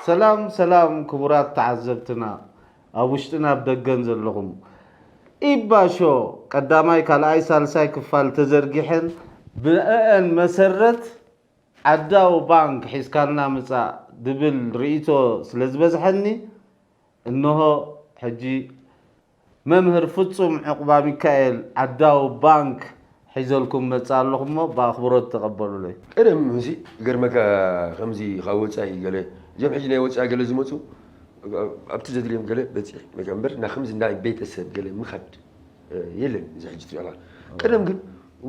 ሰላም ሰላም ክቡራት ተዓዘብትና ኣብ ውሽጥን ኣብ ደገን ዘለኹም። ኢባ ሾ ቀዳማይ ካልኣይ ሳልሳይ ክፋል ተዘርጊሐን ብእአን መሰረት ዓዳው ባንክ ሒዝካልና ምጻእ ድብል ርእይቶ ስለ ዝበዝሐኒ እንሆ ሕጂ መምህር ፍጹም ዕቑባ ሚካኤል ዓዳው ባንክ ሒዘልኩም መጻ ኣለኹ እሞ ብኣኽብሮት ተቐበሉለይ። ቀደም እዚ ገርመካ ከምዚ ካብ ወፃኢ ገለ እዞም ሕጂ ናይ ወፃኢ ገለ ዝመፁ ኣብቲ ዘድልዮም ገለ በፂሕ መቀንበር እና ከምዚ ናይ ቤተሰብ ገለ ምኻድ የለን እዚ ሕጂ ትሪኦ ኣለኻ። ቀደም ግን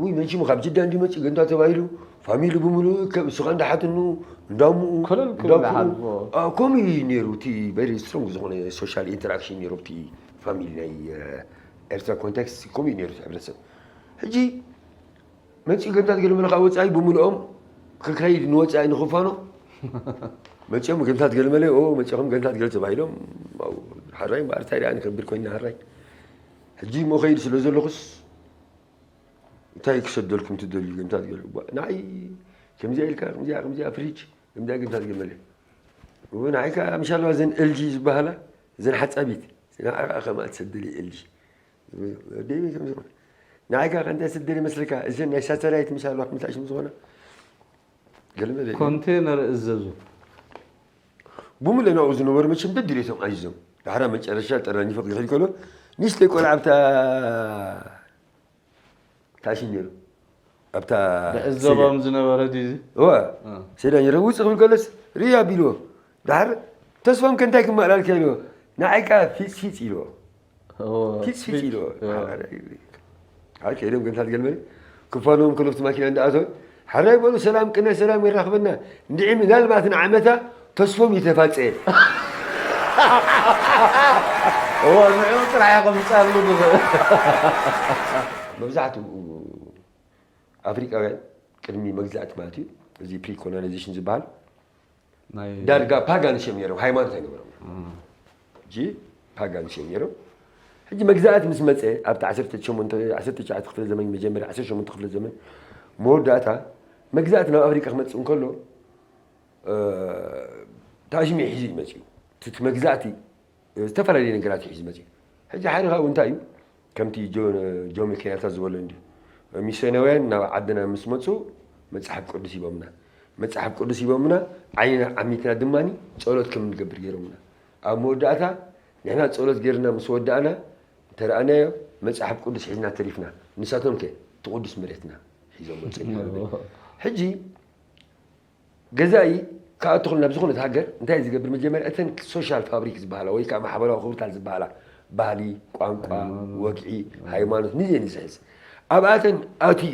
ውይ መቺሙ ካብ ጅዳ እንዲ መፂ ገንታ ተባሂሉ ፋሚሊ ብምሉእ ከብ እሱኻ እንዳሓትኑ እንዳምኡ ኮለል ክብል እንዳምኡ፣ ሓልፎ። አ፣ ከምኡ እዩ ነይሩ እቲ very strong ዝኾነ social interaction ነይሩ ኣብቲ ፋሚሊ ናይ እ፣ ኤርትራ ኮንቴክስት ከምኡ እዩ ነይሩ እቲ ሕብረተሰብ። ሕጂ መፂኡ ገንታት ገለመለ ካብ ወፃኢ ብምልኦም ክካይድ ንወፃኢ ንክፋኖ መፂኦም ገንታት ገለመለ ኦ መፂኹም ገንታት ገለ ተባሂሎም ኣው፣ ሓራይ እምበኣር እንታይ ደኣ ንከብድ ኮይና ሓራይ ሕጂ እሞ ከይድ ስለ ዘለኹስ እንታይ ክሰደልኩም ትደልዩ ገንታት ገለ ንዓይ ከምዚኣ ኢልካ ከምዚኣ ከምዚኣ ፍሪጅ ከምዚኣ ገንታት ገለመለ ንዓይ ከዓ ምሻለዋ ዘን ኤልጂ ዝበሃላ ዘን ሓፃቢት ንዓ ከምኣ ትሰደል ኤልጂ ንዓይ ከዓ ከንታይ ስደል ይመስልካ እዘን ናይ ሳተላይት ምሻለዋ ክምታሽም ዝኾና ገለመለ ኮንቴነር እዘዙ። ብሙለ ናብኡ ዝነበሩ መቸም ደድሌቶም ኣዚዞም ዳሕራ መጨረሻ ጠራኒፎ ክድሕል ከሎ ንእሽተይ ቆልዓ ኣብታ ታሽን ነይሩ ኣብታ ብዕዘቦም ዝነበረ ድዩ እዚ? እወ ሰይዳ ነይረ ውፅእ ክብል ከሎስ ርያ ቢልዎ ዳሕር ተስፎም ከንታይ ክመላልከ ኢልዎ ንዓይ ከዓ ፊፅ ፊፅ ኢልዎ ፊት ፊት ኢሉ ሓራይ ከይዶም ገንታት ገልመለ ክፋኖም ከለፍቲ ማኪና እንዳኣተወ ሓራይ በሉ ሰላም ቅነ ሰላም የራኽበና እንድዒ ምናልባት ንዓመታ ተስፎም ይተፋፀ እዎ ንዕኡ ጥራሕ ኢኹም ፃሉ ዝኽእል መብዛሕትኡ ኣፍሪቃውያን ቅድሚ መግዛእቲ ማለት እዩ እዚ ፕሪኮሎናይዜሽን ዝበሃል ዳርጋ ፓጋንስ እዮም ነይሮም፣ ሃይማኖት ኣይነበሮም። ሕጂ ፓጋንስ እዮም ነይሮም። ሕጂ መግዛእቲ ምስ መፀ ኣብቲ ዓሰርተ ሸሞንተ ዓሰርተ ትሽዓተ ክፍለ ዘመን መጀመርያ ዓሰርተ ሸሞንተ ክፍለ ዘመን መወዳእታ መግዛእቲ ናብ ኣፍሪቃ ክመፅእ እንከሎ ታሽሚ ሒዙ እዩ መፅኡ። እቲ መግዛእቲ ዝተፈላለዩ ነገራት እዩ ሒዙ መፅኡ። ሕጂ ሓደ ካብኡ እንታይ እዩ? ከምቲ ጆሞ ኬንያታ ዝበሎ እንዲ ሚስዮናውያን ናብ ዓድና ምስ መፁ መፅሓፍ ቅዱስ ሂቦምና መፅሓፍ ቅዱስ ሂቦምና ዓይንና ዓሚትና ድማ ፀሎት ከም ንገብር ገይሮምና ኣብ መወዳእታ ንሕና ፀሎት ገይርና ምስ ወዳእና እንተረኣናዮ መፅሓፍ ቅዱስ ሒዝና ተሪፍና ንሳቶም ከ እቲ ቅዱስ መሬትና ሒዞም መፁ ሕጂ ገዛኢ ክኣቱ ከሎ ናብ ዝኾነት ሃገር እንታይ እዩ ዝገብር? መጀመርያ እተን ሶሻል ፋብሪክ ዝበሃላ ወይ ከዓ ማሕበራዊ ክብርታት ዝበሃላ ባህሊ፣ ቋንቋ፣ ወግዒ፣ ሃይማኖት ንዘን እዩ ዝሕዝ። ኣብኣተን ኣትዩ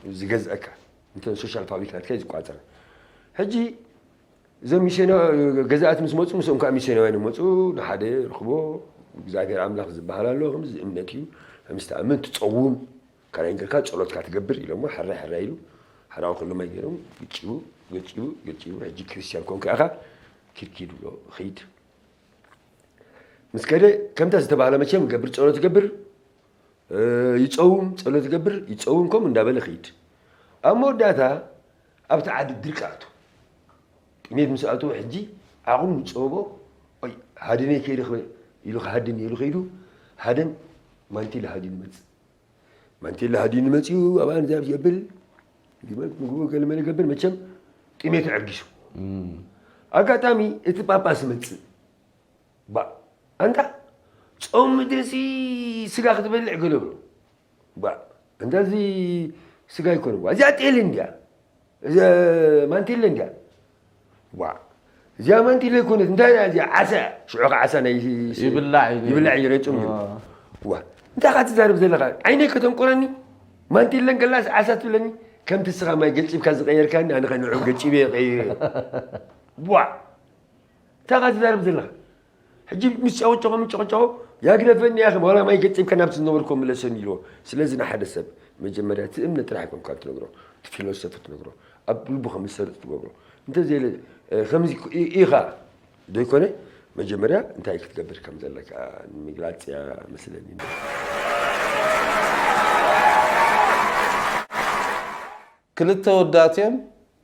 እዩ ዝገዝአካ። እተን ሶሻል ፋብሪክ ናትካ እዩ ዝቋፀረን። ሕጂ እዞም ሚስዮና ገዛእቲ ምስ መፁ ምስኦም ከዓ ሚስዮናውያን ይመፁ ንሓደ ርኽቦ እግዚኣብሔር ኣምላኽ ዝበሃል ኣሎ ከምዚ እምነት እዩ ምስ ትኣምን ትፀውም ካልኣይ እንገርካ ጸሎትካ ትገብር ኢሎሞ ሕራይ ሕራይ ኢሉ ሕራው ከሎ ማይ ገይሮም ግጭቡ ገጭቡ ገጭቡ ሕጂ ክርስቲያን ኮንካ ኢኻ ኪድ ኪድ ብሎ ኺድ ምስ ከደ ከምታ ዝተባህለ መቸም ገብር ጸሎት ይገብር ይጸውም ጸሎት ይገብር ይጸውም ከምኡ እንዳበለ ኺድ ኣብ መወዳእታ ኣብቲ ዓዲ ድርቂ ኣቱ ጥሜት ምስ ኣተወ ሕጂ ዓቕሙ ዝጸበቦ ሃደነይ ከይረኽበ ኢሉ ክሃድን ኢሉ ከይዱ ሃደን ማንቲለ ሃዲኑ ይመጽእ ማንቲለ ሃዲኑ መጺኡ ኣብኣ ንዛብ የብል ግመት ምግቡ ገለመለ ገብር መቸም ጥሜት ዕርጊሱ ኣጋጣሚ እቲ ጳጳስ ይመጽእ ባ ኣንታ ጾም ምድርሲ ስጋ ክትበልዕ ገለ ብሎ ባ እንታዚ ስጋ ይኮነ ዋ እዚኣ ጤል እንድያ እዚ ማንቲለ እንድያ ዋ እዚኣ ማንቲለ ይኮነት እንታይ እያ እዚኣ ዓሳ ሽዑ ከዓ ዓሳ ናይ ይብላዕ እዩ ነይሩ። ይብላዕ እዩ ነይሩ ጾም ነይሩ ዋ እንታይ ካ ትዛረብ ዘለካ ዓይነይ ከተንቁረኒ ማንቲለ እንከላስ ዓሳ ትብለኒ ከምቲ ስኻ ማይ ገጭብካ ዝቀየርካኒ ኣነ ከ ንዑ ገጭበ ቀይረ ዋ እንታይ ካ ትዛረብ ዘለካ ሕጂ ምስ ጨቕጨቑ ምስ ጨቕጨቑ ያግደፈኒ ያኸ ዋላ ማይ ገጢምካ ናብቲ ዝነበርኮ ምለሰኒ ኢልዎ ስለዚ ንሓደ ሰብ መጀመርያ እቲ እምነት ጥራሕ ኣይኮንካ ትነግሮ እቲ ፊሎሶፊ ትነግሮ ኣብ ልቡ ከም ዝሰርጥ ትገብሮ እንተዘይለ ከምዚ ኢኻ ዘይኮነ መጀመርያ እንታይ ክትገብር ከም ዘለካ ንምግላፅ እያ መስለኒ ክልተ ወዳት እዮም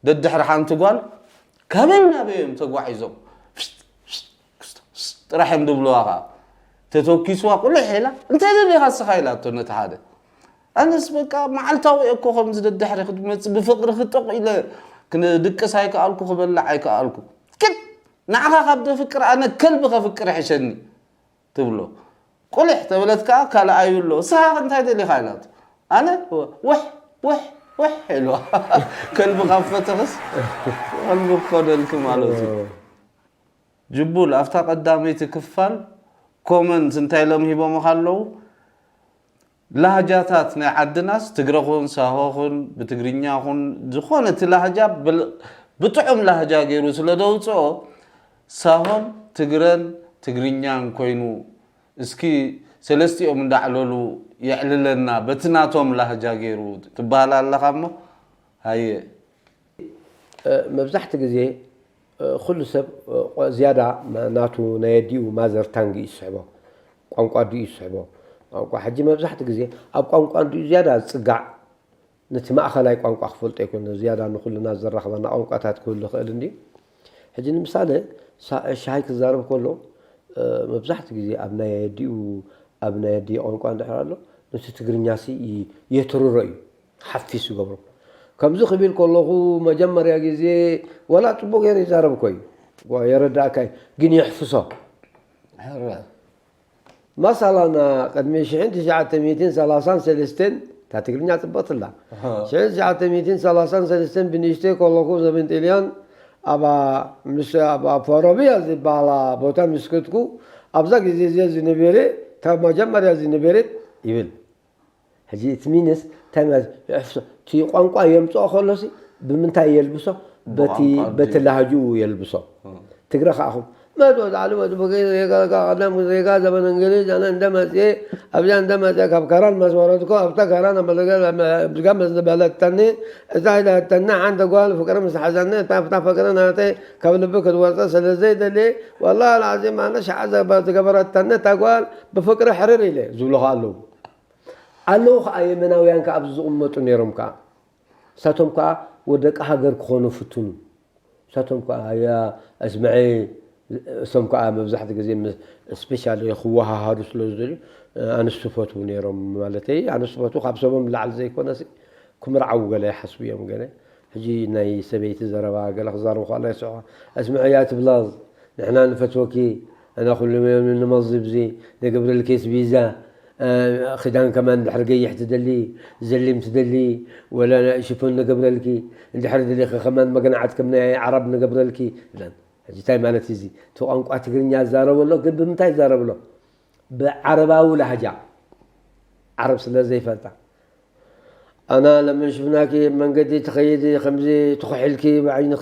ደድሕሪ ሓንቲ ጓል ካበይ ናበይ እዮም ተጓዒዞም ጥራሕ እዮም ዝብልዋ ከዓ። ተተኪስዋ ቁልሕ ኢላ፣ "እንታይ ደሊኻ እስኻ?" ኢላቶ ነቲ ሓደ። ኣነስ በቃ መዓልታዊ እየ እኮ ከምዚ ደድሕሪ ክትመጽእ፣ ብፍቕሪ ክጠቕ ኢለ ክድቅስ ኣይከኣልኩ፣ ክበልዕ ኣይከኣልኩ። ግን ንዓኻ ካብ ደፍቅር ኣነ ከልቢ ከፍቅር ይሕሸኒ ትብሎ። ቁልሕ ተበለት ከዓ ካልኣዩ ኣሎ። "እስኻ እንታይ ደሊኻ?" ኢላቶ። ኣነ ወሕ፣ ወሕ፣ ወሕ ኢልዋ። ከልቢ ካብ ፈተኽስ ከልቢ ክኾነልኪ ማለት እዩ። ጅቡል፣ ኣብታ ቀዳመይቲ ክፋል ኮመንት እንታይ ኢሎም ሂቦምኻ ኣለዉ? ላህጃታት ናይ ዓድናስ ትግረ ኹን ሳሆ ኹን ብትግርኛ ኹን ዝኾነ እቲ ላህጃ ብል-፣ ብጥዑም ላህጃ ገይሩ ስለ ደውፅኦ ሳሆን ትግረን ትግርኛን ኮይኑ እስኪ ሰለስቲኦም እንዳዕለሉ የዕልለና በቲ ናቶም ላህጃ ገይሩ ትበሃል ኣለኻ እሞ ሃየ። መብዛሕቲ ግዜ ኩሉ ሰብ ዝያዳ ናቱ ናይ ኣዲኡ ማዘር ታንግ እዩ ዝስሕቦ፣ ቋንቋ ኣዲኡ እዩ ዝስሕቦ። ቋንቋ ሕጂ መብዛሕቲ ግዜ ኣብ ቋንቋ ኣዲኡ ዝያዳ ዝፅጋዕ፣ ነቲ ማእኸላይ ቋንቋ ክፈልጦ ኣይኮነ ዝያዳ ንኩልና ዘራኽበና ቋንቋታት ክህሉ ይኽእል እንዲ። ሕጂ ንምሳሌ ሻሂ ክዛረብ ከሎ መብዛሕቲ ግዜ ኣብ ናይ ኣዲኡ ኣብ ናይ ኣዲኡ ቋንቋ እንድሕር ኣሎ ነቲ ትግርኛ ሲ የተርሮ እዩ። ሓፊስ ይገብሮ። ከምዚ ክብል ከለኹ መጀመርያ ግዜ ወላ ፅቡቅ ገይሩ ይዛረብ እኮ እዩ። የረዳእካ እዩ። ግን የሕፍሶ። መሳላና ቅድሚ ሽሕን ትሽዓተ ሚእትን ሰላሳን ሰለስተን እታ ትግርኛ ፅብቅትላ ሽሕን ትሽዓተ ሚእትን ሰላሳን ሰለስተን ብንእሽተይ ከለኹ ዘበን ጥልያን ኣብ ምስ ኣብ ፎሮብያ ዝበሃላ ቦታ ምስ ከድኩ ኣብዛ ግዜ እዚኣ ዝነበረ እታ መጀመርያ ዝነበረት ይብል። ሕጂ እቲ ሚንስ እንታይ ማለት ይሕፍሶ? እቲ ቋንቋ የምፅኦ ከሎሲ ብምንታይ የልብሶ? በቲ ላህጅኡ የልብሶ። ትግረ ከዓ ኹም መዶ ላዕሊ ወዲ ብገይ ሬጋ ቀዳም ሬጋ ዘበን እንግሊዝ ኣነ እንደመፅኤ ኣብዚኣ እንደመፅኤ ካብ ከራን መስወረድኮ ኣብታ ከራን ብጋ መስበለተኒ እዛ ኢለተኒ ሓንቲ ጓል ፍቅሪ ምስ ሓዘኒ እታ ፍቅሪ ናተይ ካብ ልቢ ክትወፀ ስለዘይደሊ ወላ ላዚ ማነ ሸዓ ዝገበረተኒ እታ ጓል ብፍቅሪ ሕርር ኢለ ዝብሉ ከዓ ኣለዉ ኣለዉ ከዓ የመናውያን ከዓ ኣብዚ ዝቕመጡ ነይሮም ከዓ እሳቶም ከዓ ወደቂ ሃገር ክኾኑ ፍትኑ እሳቶም ከዓ ያ ኣስምዐ እሶም ከዓ መብዛሕቲ ግዜ ስፔሻሊ ክወሃሃዱ ስለ ዝደልዩ ኣንስቲ ፈትዉ ነይሮም ማለተይ ኣንስቲ ፈትዉ ካብ ሰቦም ላዕሊ ዘይኮነሲ ክምርዓዉ ገለ ይሓስቡ እዮም ገለ ሕጂ ናይ ሰበይቲ ዘረባ ገለ ክዛረቡ ከላ ይስዕቑ ኣስምዐ ያ ትብላዝ ንሕና ንፈትወኪ ኣና ኩሉ እዮም ንመዝብ ዚ ንገብረልኪስ ቪዛ ክዳን ከማን ድሕር ገይሕ ትደሊ ዘሊም ትደሊ ወላ ሽፎን ንገብረልኪ እንድሕር ደሊኺ ከማን መገናዓት ከም ናይ ዓረብ ንገብረልኪ ይብለን ሕጂ እንታይ ማለት እዩ እዚ እቲ ቋንቋ ትግርኛ ዝዛረበ ኣሎ ግን ብምንታይ ይዛረብ ኣሎ ብዓረባዊ ላህጃ ዓረብ ስለ ዘይፈልጣ ኣና ለምን ሽፍናኪ መንገዲ ትኸይዲ ከምዚ ትኹሒልኪ ብዓይንኺ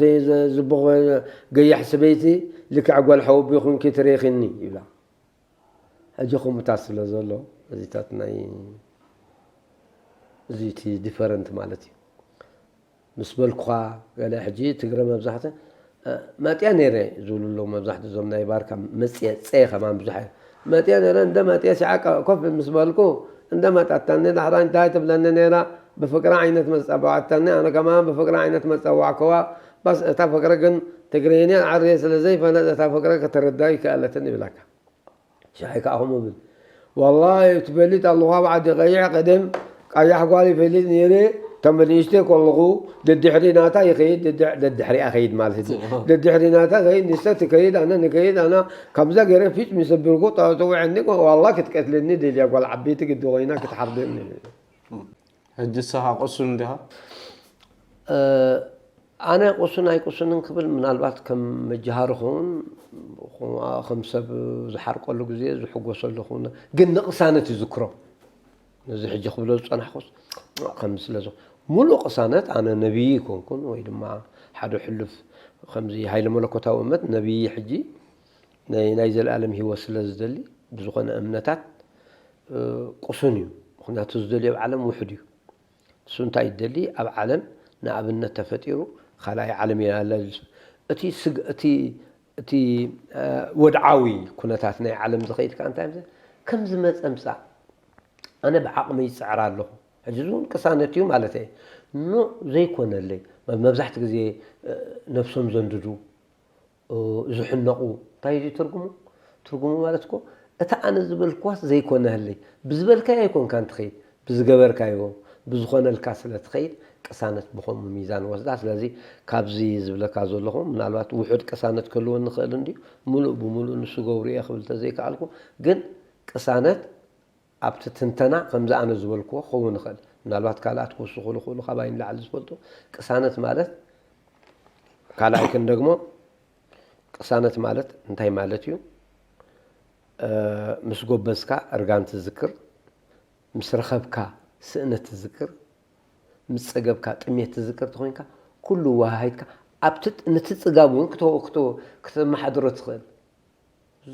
ዝብኾ ገያሕ ሰበይቲ ልክዕ ጓል ሓወቢ ኹንኪ ትሬኺኒ ይብላ ሕጂ ከምኡታት ስለ ዘሎ እዚታት ናይ እዚ እቲ ዲፈረንት ማለት እዩ ምስ በልኩኻ ገለ ሕጂ ትግረ መብዛሕተ መጥያ ነይረ ዝብሉ ኣለዉ መብዛሕትኡ እዞም ናይ ባርካ መፅየ ፀየ ከማን ብዙሕ መጥያ ነይረ እንደ መጥየ ሲዓ ኮፍ ምስ በልኩ እንደ መጣታኒ ዳሕራ እንታይ ትብለኒ ነይራ ብፍቅራ ዓይነት መፀዋዕታኒ ኣነ ከማን ብፍቅራ ዓይነት መፀዋዕከዋ ባስ እታ ፍቅሪ ግን ትግርኛ ዓርየ ስለ ዘይፈለጥ እታ ፍቅሪ ከተረዳ ይከኣለትን ይብለካ ሻሂ ከዓ ከምኡ ብል ዋላሂ ትፈልጥ ኣለኹ ኣብ ዓዲ ቀይሕ ቀደም ቀያሕ ጓል ይፈልጥ ነይረ ተመሊሽተ ከለኹ ደድሕሪ ናታ ይኸይድ ደድሕሪኣ ኸይድ ማለት እዩ ደድሕሪ ናታ ኸይድ ንሰ ትከይድ ኣነ ንከይድ ኣና ከምዛ ገይረ ፊጭ ሚሰብርኩ ተውዐኒ ዋላ ክትቀትለኒ ደልያ ጓል ዓበይቲ ግዲ ኮይና ክትሓርደኒ ሕጂ ንስኻ ቁሱን እንዲኻ ኣነ ቁሱን ኣይቁሱንን ክብል ምናልባት ከም መጃሃሪ ክውን ከም ሰብ ዝሓርቀሉ ግዜ ዝሕጎሰሉ ክውን ግን ንቅሳነት ይዝክሮ ነዚ ሕጂ ክብሎ ዝፀናሕኩስ ከም ስለ ሙሉእ ቅሳነት ኣነ ነቢይ ይኮንኩን ወይ ድማ ሓደ ሕሉፍ ከምዚ ሃይለ መለኮታዊ እመት ነቢይ ሕጂ ናይ ናይ ዘለኣለም ህይወት ስለ ዝደሊ ብዝኾነ እምነታት ቁሱን እዩ ምክንያቱ ዝደልዮ ኣብ ዓለም ውሕድ እዩ እሱ እንታይ ይደሊ ኣብ ዓለም ንኣብነት ተፈጢሩ ካልኣይ ዓለም ይላለ እቲ ስግ እቲ እቲ ወድዓዊ ኩነታት ናይ ዓለም ዝኸይድ ከዓ እንታይ ከም ከም ዝመፀ ምፃእ ኣነ ብዓቕመይ ይፅዕር ኣለኹ ሕጂ እውን ቅሳነት እዩ ማለት እየ ኖ ዘይኮነለይ መብዛሕቲ ግዜ ነብሶም ዘንድዱ ዝሕነቑ። እንታይ እዩ ትርጉሙ? ትርጉሙ ማለት እኮ እቲ ኣነ ዝበልክዋስ ዘይኮነህለይ፣ ብዝበልካዮ ኣይኮንካን ትኸይድ፣ ብዝገበርካዮ፣ ብዝኾነልካ ስለ ትኸይድ ቅሳነት ብኸምኡ ሚዛን ወስዳ። ስለዚ ካብዚ ዝብለካ ዘለኹ ምናልባት ውሑድ ቅሳነት ክህልወኒ ይኽእል እንድዩ፣ ምሉእ ብምሉእ ንሱ ገብሩ እየ ክብል ተዘይከኣልኩ፣ ግን ቅሳነት ኣብቲ ትንተና ከምዚ ኣነ ዝበልክዎ ክኸውን ይኽእል። ምናልባት ካልኣት ክውስኹሉ ይኽእሉ፣ ካባይ ንላዕሊ ዝፈልጡ። ቅሳነት ማለት ካልኣይ ክንደግሞ፣ ቅሳነት ማለት እንታይ ማለት እዩ? ምስ ጎበዝካ እርጋን ትዝክር፣ ምስ ረኸብካ ስእነት ትዝክር፣ ምስ ጸገብካ ጥሜት ትዝክር ተኾይንካ፣ ኩሉ ወሃሂትካ ኣብቲ ነቲ ጽጋብ እውን ክተ- ክተ- ክተመሓድሮ ትኽእል።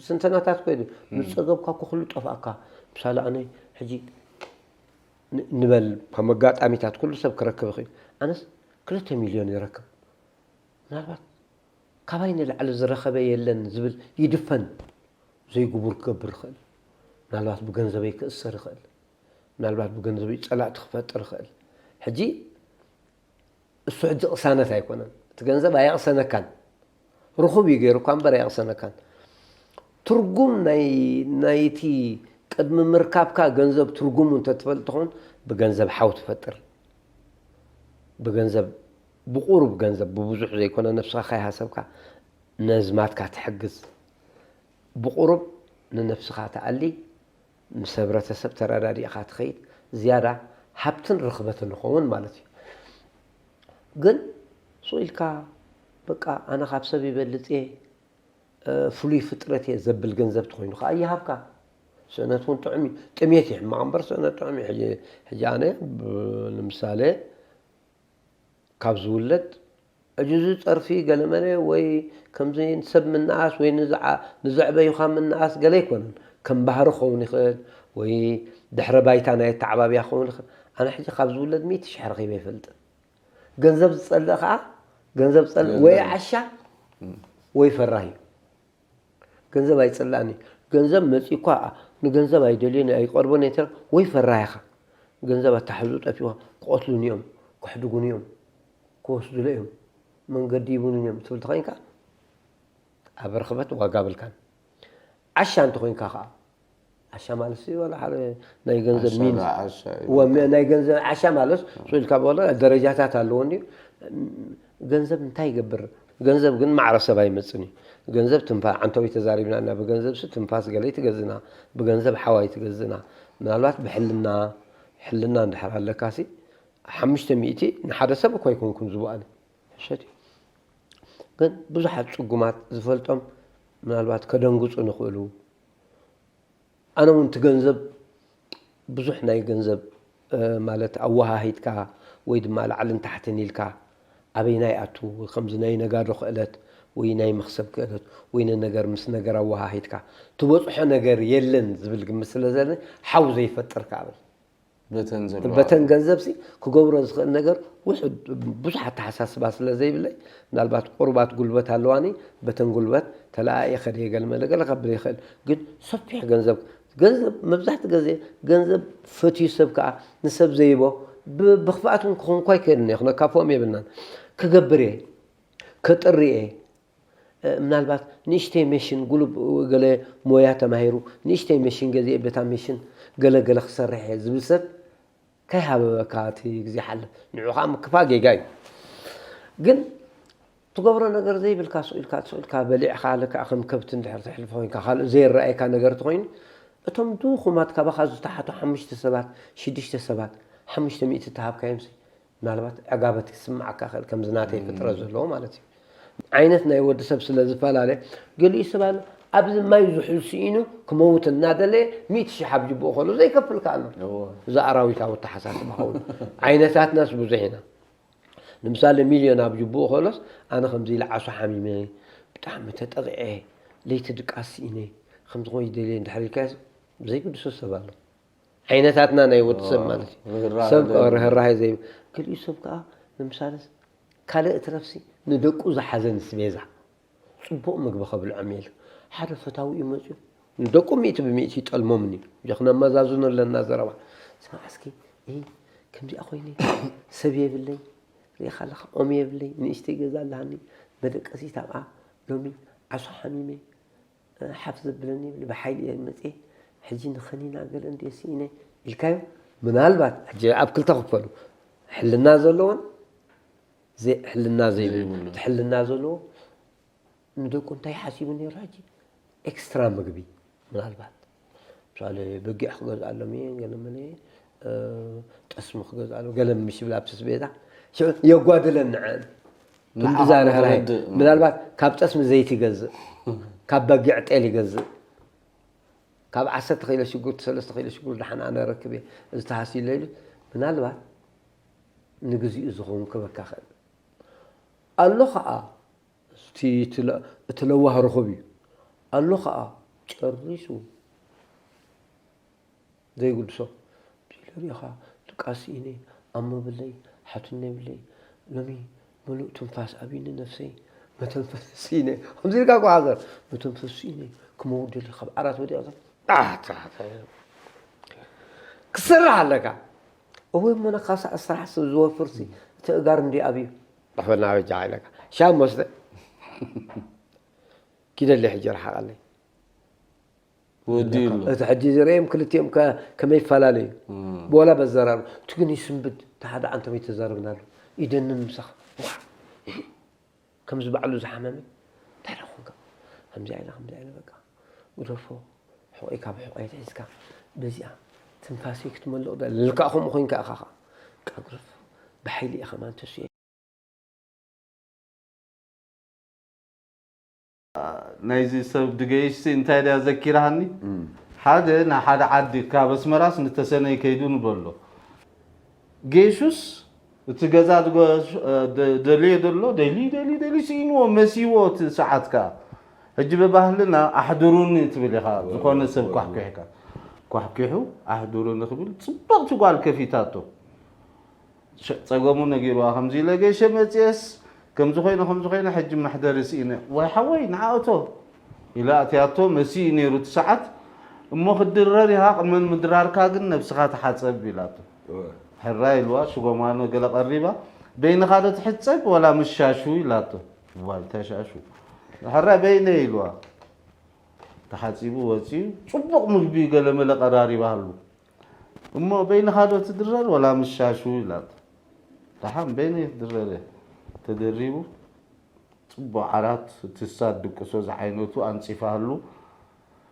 ስንተናታት ኮይዱ ምስ ጸገብካ እኮ ኩሉ ጠፍኣካ። ምሳሌ ኣነ ሕጂ ን- ንበል ከም ኣጋጣሚታት ኩሉ ሰብ ክረክብ ይኽእል። ኣነስ ክልተ ሚልዮን ይረክብ። ምናልባት ካባይ ንላዕሊ ዝረኸበ የለን ዝብል ይድፈን። ዘይግቡር ክገብር ይኽእል። ምናልባት ብገንዘበይ ክእሰር ይኽእል። ምናልባት ብገንዘበይ ጸላእቲ ክፈጥር ይኽእል። ሕጂ እሱ ሕጂ ቅሳነት ኣይኮነን። እቲ ገንዘብ ኣየቕሰነካን። ርኹብ እዩ ገይሩ እኳ እምበር ኣየቕሰነካን። ትርጉም ናይ ናይቲ ቅድሚ ምርካብካ ገንዘብ ትርጉሙ እንተትፈልጥ ትኾን ብገንዘብ ሓው ትፈጥር። ብገንዘብ ብቁሩብ ገንዘብ ብብዙሕ ዘይኮነ ነብስኻ ካይሃሰብካ ነዝማትካ ትሕግዝ። ብቁሩብ ንነብስኻ ትኣሊ፣ ምስ ሕብረተሰብ ተረዳዲእኻ ትኸይድ፣ ዝያዳ ሃብትን ርኽበትን ንኸውን ማለት እዩ። ግን ስቕ ኢልካ በቃ ኣነ ካብ ሰብ ይበልጽ እየ፣ ፍሉይ ፍጥረት እየ ዘብል ገንዘብ ተኾይኑ ከዓ ይሃብካ። ስእነት እውን ጥዑም እዩ። ጥሜት ይሕማቕ እምበር ስእነት ጥዑም እዩ። ሕጂ ኣነ ንምሳሌ ካብ ዝውለድ እጅ እዚ ጸርፊ ገለመለ ወይ ከምዚ ሰብ ምንኣስ ወይ ንዘዕበዩኻ ምንኣስ ገለ ኣይኮነን። ከም ባህሪ ክኸውን ይኽእል ወይ ድሕረ ባይታ ናይ ኣተዓባብያ ክኸውን ይኽእል። ኣነ ሕጂ ካብ ዝውለድ ሚእቲ ሽሕ ረኺበ ይፈልጥን። ገንዘብ ዝጸልእ ከዓ ገንዘብ ዝጸልእ ወይ ዓሻ ወይ ፈራህ እዩ። ገንዘብ ኣይጸላእን እዩ። ገንዘብ መጺኡ እኳ ንገንዘብ ኣይደልዮን ኣይቀርቦን እየ ወይ ፈራህ ኢኻ። ገንዘብ ኣታሕዙ ጠፊኡ ክቐትሉኒ እዮም፣ ክሕድጉኒ እዮም፣ ክወስዱለ እዮም፣ መንገዲ ይቡኑኒ እዮም ትብል ተኾይንካ ኣብ ርኽበት ዋጋ ብልካን። ዓሻ እንተኾይንካ ከዓ ዓሻ ማለት ሲ ዋላ ሓደ ናይ ገንዘብ ሚን ናይ ገንዘብ ዓሻ ማለት ሶ ኢልካ በለ ደረጃታት ኣለዎ እንዲ። ገንዘብ እንታይ ይገብር? ገንዘብ ግን ማዕረ ሰብ ኣይመጽን እዩ። ገንዘብ ትንፋ ዓንተዊ ተዛሪብና እና ብገንዘብ ሲ ትንፋስ ገለይ ትገዝና፣ ብገንዘብ ሓዋይ ትገዝና። ምናልባት ብሕልና ሕልና እንድሕር ኣለካ ሲ ሓሙሽተ ሚእቲ ንሓደ ሰብ እኮ ኣይኮንኩን ዝቡኣኒ ሕሸት እዩ። ግን ብዙሓት ጽጉማት ዝፈልጦም ምናልባት ከደንግጹ ንኽእሉ። ኣነ እውን እቲ ገንዘብ ብዙሕ ናይ ገንዘብ ማለት ኣወሃሂድካ ወይ ድማ ላዕልን ታሕትን ኢልካ ኣበይናይ ኣቱ ከምዚ ናይ ነጋዶ ክእለት ወይ ናይ መኽሰብ ክእለት ወይ ንነገር ምስ ነገር ኣወሃሂድካ ትበጽሖ ነገር የለን ዝብል ግምት ስለ ዘለኒ ሓው ዘይፈጥር ክብል በተን ዘለዋ በተን ገንዘብ ሲ ክገብሮ ዝኽእል ነገር ውሑድ ብዙሕ ኣተሓሳስባ ስለ ዘይብለይ ምናልባት ቁርባት ጉልበት ኣለዋኒ በተን ጉልበት ተለኣየ ከደ ገለ መለ ገለ ከብል ይኽእል ግን ሰፊሕ ገንዘብ ገንዘብ መብዛሕቲ ግዜ ገንዘብ ፈትዩ ሰብ ከዓ ንሰብ ዘይቦ ብኽፍኣት እውን ክኾንኳ ኣይክእልን እየ ክነካፍኦም የብልናን ክገብር እየ ከጥሪ እየ ምናልባት ንእሽተይ መሽን ጉሉብ ገለ ሞያ ተማሂሩ ንእሽተይ መሽን ገዚኤ በታ መሽን ገለ ገለ ክሰርሕ እየ ዝብል ሰብ ከይሃበበካ እቲ ግዜ ሓልፍ ንዑ ከዓ ምክፋ ጌጋ እዩ ግን ትገብሮ ነገር ዘይብልካ ስኢልካ ስኢልካ በሊዕካ ልክዓ ከም ከብቲ እንድሕር ተሕልፎ ኮይንካ ካልእ ዘይረኣየካ ነገር ተኮይኑ እቶም ድኹማት ካባካ ዝተሓቱ ሓሙሽተ ሰባት ሽዱሽተ ሰባት ሓሙሽተ ሚእቲ ተሃብካዮም ምናልባት ዕጋበት ክስምዓካ ይኽእል ከምዚ ናተይ ፍጥረት ዘለዎ ማለት እዩ ዓይነት ናይ ወዲ ሰብ ስለ ዝፈላለ ገሊኡ ሰብ ኣሎ ኣብዚ ማይ ዝሑል ስኢኑ ክመውት እናደለየ ሚእቲ ሽሕ ኣብ ጅብኡ ከሎ ዘይከፍል ከኣ ኣሎ እዚ ኣራዊታዊ ኣተሓሳስባ ከውን ዓይነታትናስ ብዙሕ ኢና ንምሳሌ ሚልዮን ኣብ ጅብኡ ከሎስ ኣነ ከምዚ ኢለ ዓሶ ሓሚመ ብጣዕሚ ተጠቂዐ ለይቲ ድቃስ ስኢነ ከምዚ ኮይ ደልየ እንድሕር ኢልካዮስ ዘይግድሶ ሰብ ኣሎ ዓይነታትና ናይ ወዲ ሰብ ማለት እዩ። ሰብ ርህራሄ ዘይብ ገሊኡ ሰብ ከዓ ንምሳሌ ካልእ እትረፍሲ ንደቁ ዝሓዘ ንስቤዛ ፅቡቕ ምግቢ ከብልዖም የለ ሓደ ፈታዊ እዩ መፅኡ ንደቁ ሚእቲ ብሚእቲ ይጠልሞም እዩ ጀክነመዛዝኖ ኣለና ዘረባ ስማዕ እስኪ ከምዚኣ ኮይነ ሰብ የብለይ ሪኢኻ ኣለኻ ኦም የብለይ ንእሽተይ ገዛ ኣለሃኒ መደቀሲት ኣብኣ ሎሚ ዓሶ ሓሚመ፣ ሓፍ ዘብለኒ ይብል፣ ብሓይሊ እየ መፅየ፣ ሕጂ ንኸኒና ገለ እንድየ ስኢነ ኢልካዮ። ምናልባት ሕጂ ኣብ ክልተ ክፈሉ፣ ሕልና ዘለዎን ዘይ-፣ ሕልና ዘይብሉ። ዘይብሉ። እቲ ሕልና ዘለዎ ንደቁ እንታይ ሓሲቡ ነይሩ? ሕጂ ኤክስትራ ምግቢ ምናልባት ምሳሌ በጊዕ ክገዝኣሎም እየ፣ ገለ መለ፣ እ፣ ጠስሚ ክገዝኣሎም፣ ገለ ምሽ ይብል ኣብቲ ስቤታ። ሽዑ የጓድለን ንዐን። ንዓኻ ክንዲ ዛረኻ ናይ፣ ክትረድእ፣ ምናልባት ካብ ጠስሚ ዘይቲ ይገዝእ፣ ካብ በጊዕ ጤል ይገዝእ፣ ካብ ዓሰርተ ኪሎ ሽጉርቲ፣ ሰለስተ ኪሎ ሽጉርቲ ደሓን ኣነ ረክብ እየ፣ እዚ ተሃስዩለይ ኢሉ፣ ምናልባት ንግዚኡ ዝኸውን ክበካ ክእል። ኣሎ ኸዓ፣ እቲ ትለ-፣ እቲ ለዋህ ርኹብ እዩ። ኣሎ ኸዓ፣ ጨሪሱ ዘይግድሶ። ብዘይ ለሪእኻ ድቃስ ኢነ፣ ኣሞ ብለይ፣ ሓትነ ብለይ፣ ሎሚ ምሉእ ትንፋስ ኣብዩኒ ነፍሰይ፣ መተንፈሲ ኢነ። ከምዚ ኢልካ እኮ ሓዘር፣ መተንፈሲ ኢነ፣ ክመውት ደሊ፣ ካብ ዓራት ወዲቐ፣ ኣታ፣ ኣታ፣ ክሰርሕ ኣለካ። እወ፣ እሞ ነካ ሰ-፣ ስራሕ ሰብ ዝወፍርሲ፣ እቲ እጋር እንዲ ኣብዩ። ኣፈና በጃ ኢለካ። ሻም ወስደ። ኪደለይ ሕጂ ርሓቐለይ። ወዲኡ ኣሎ። እቲ ሕጂ ዝረእዮም ክልቲኦም ከ-፣ ከመይ ይፈላለዩ? እም። ብወላ በዘራሩ። እቲ ግን ይስንብድ። እቲ ሓደ ዓንቶም ይተዛረብናሉ። ይደንን ምሳኻ። ዋ! ከምዚ ባዕሉ ዝሓመመ። እንታይ ደኣ ኾንካ? ከምዚ ኢለ፣ ከምዚ ኢለ በቃ። ግደፎ። ሕቆይ ካብ ሕቆይ ኣትሒዝካ። በዚኣ ትንፋሰይ ክትመልቕ ዳ-፣ ልክዕ ከምኡ ኮይንካ ኢኻ ኸዓ። በቃ ግደፎ። ብሓይሊ ኢኻ ማን ተስየ። ናይዚ ሰብ ድገይሽሲ እንታይ ድያ ዘኪራኒ? እም። ሓደ ናብ ሓደ ዓዲ ካብ ኣስመራስ ንተሰነይ ከይዱ ንበሎ። ጌሹስ እቲ ገዛ ድገ-፣ ደ-፣ ደልዮ ደሎ፣ ደልዩ፣ ደልዩ፣ ደልዩ፣ ስኢንዎ፣ መሲዎ እቲ ሰዓት ከኣ። ሕጂ ብባህልና ኣሕድሩኒ ትብል ኢኻ፣ ዝኾነ ሰብ ኳሕኲሕካ። ኳሕኲሑ ኣሕድሩኒ ክብል፣ ጽብቕቲ ጓል ከፊታቶ። ሸ-፣ ጸገሙ ነጊርዋ፣ ከምዚ ኢለ ገይሸ መጽየስ፣ ከምዚ ኮይነ፣ ከምዚ ኮይነ፣ ሕጂ መሕደሪ ስኢነ። ዋይ ሓወይ፣ ንዓ እቶ ኢላ ኣትያቶ፣ መሲኡ ነይሩ እቲ ሰዓት። እሞ ክትድረር ኢኻ፣ ቅድሚ ምድራርካ ግን ነብስኻ ተሓጸብ ኢላቶ። እወ። ሕራይ ኢልዋ፣ ሽጎማኖ ገለ ቀሪባ፣ በይንኻ ዶ ትሕጸብ ወላ ምስ ሻሹ ኢላቶ። ዋይ፣ እንታይ ሻሹ? ሕራይ በይነይ ኢልዋ። ተሓጺቡ ወጺኡ፣ ጽቡቕ ምግቢ ገለ መለ ቀራሪባሉ። እሞ በይንኻ ዶ ትድረር ወላ ምስ ሻሹ ኢላቶ። ደሓን በይነይ ክድረር እየ። ተደሪቡ፣ ጽቡቕ ዓራት፣ እቲ ሳት ድቅሶ ዝዓይነቱ ኣንጺፋሉ።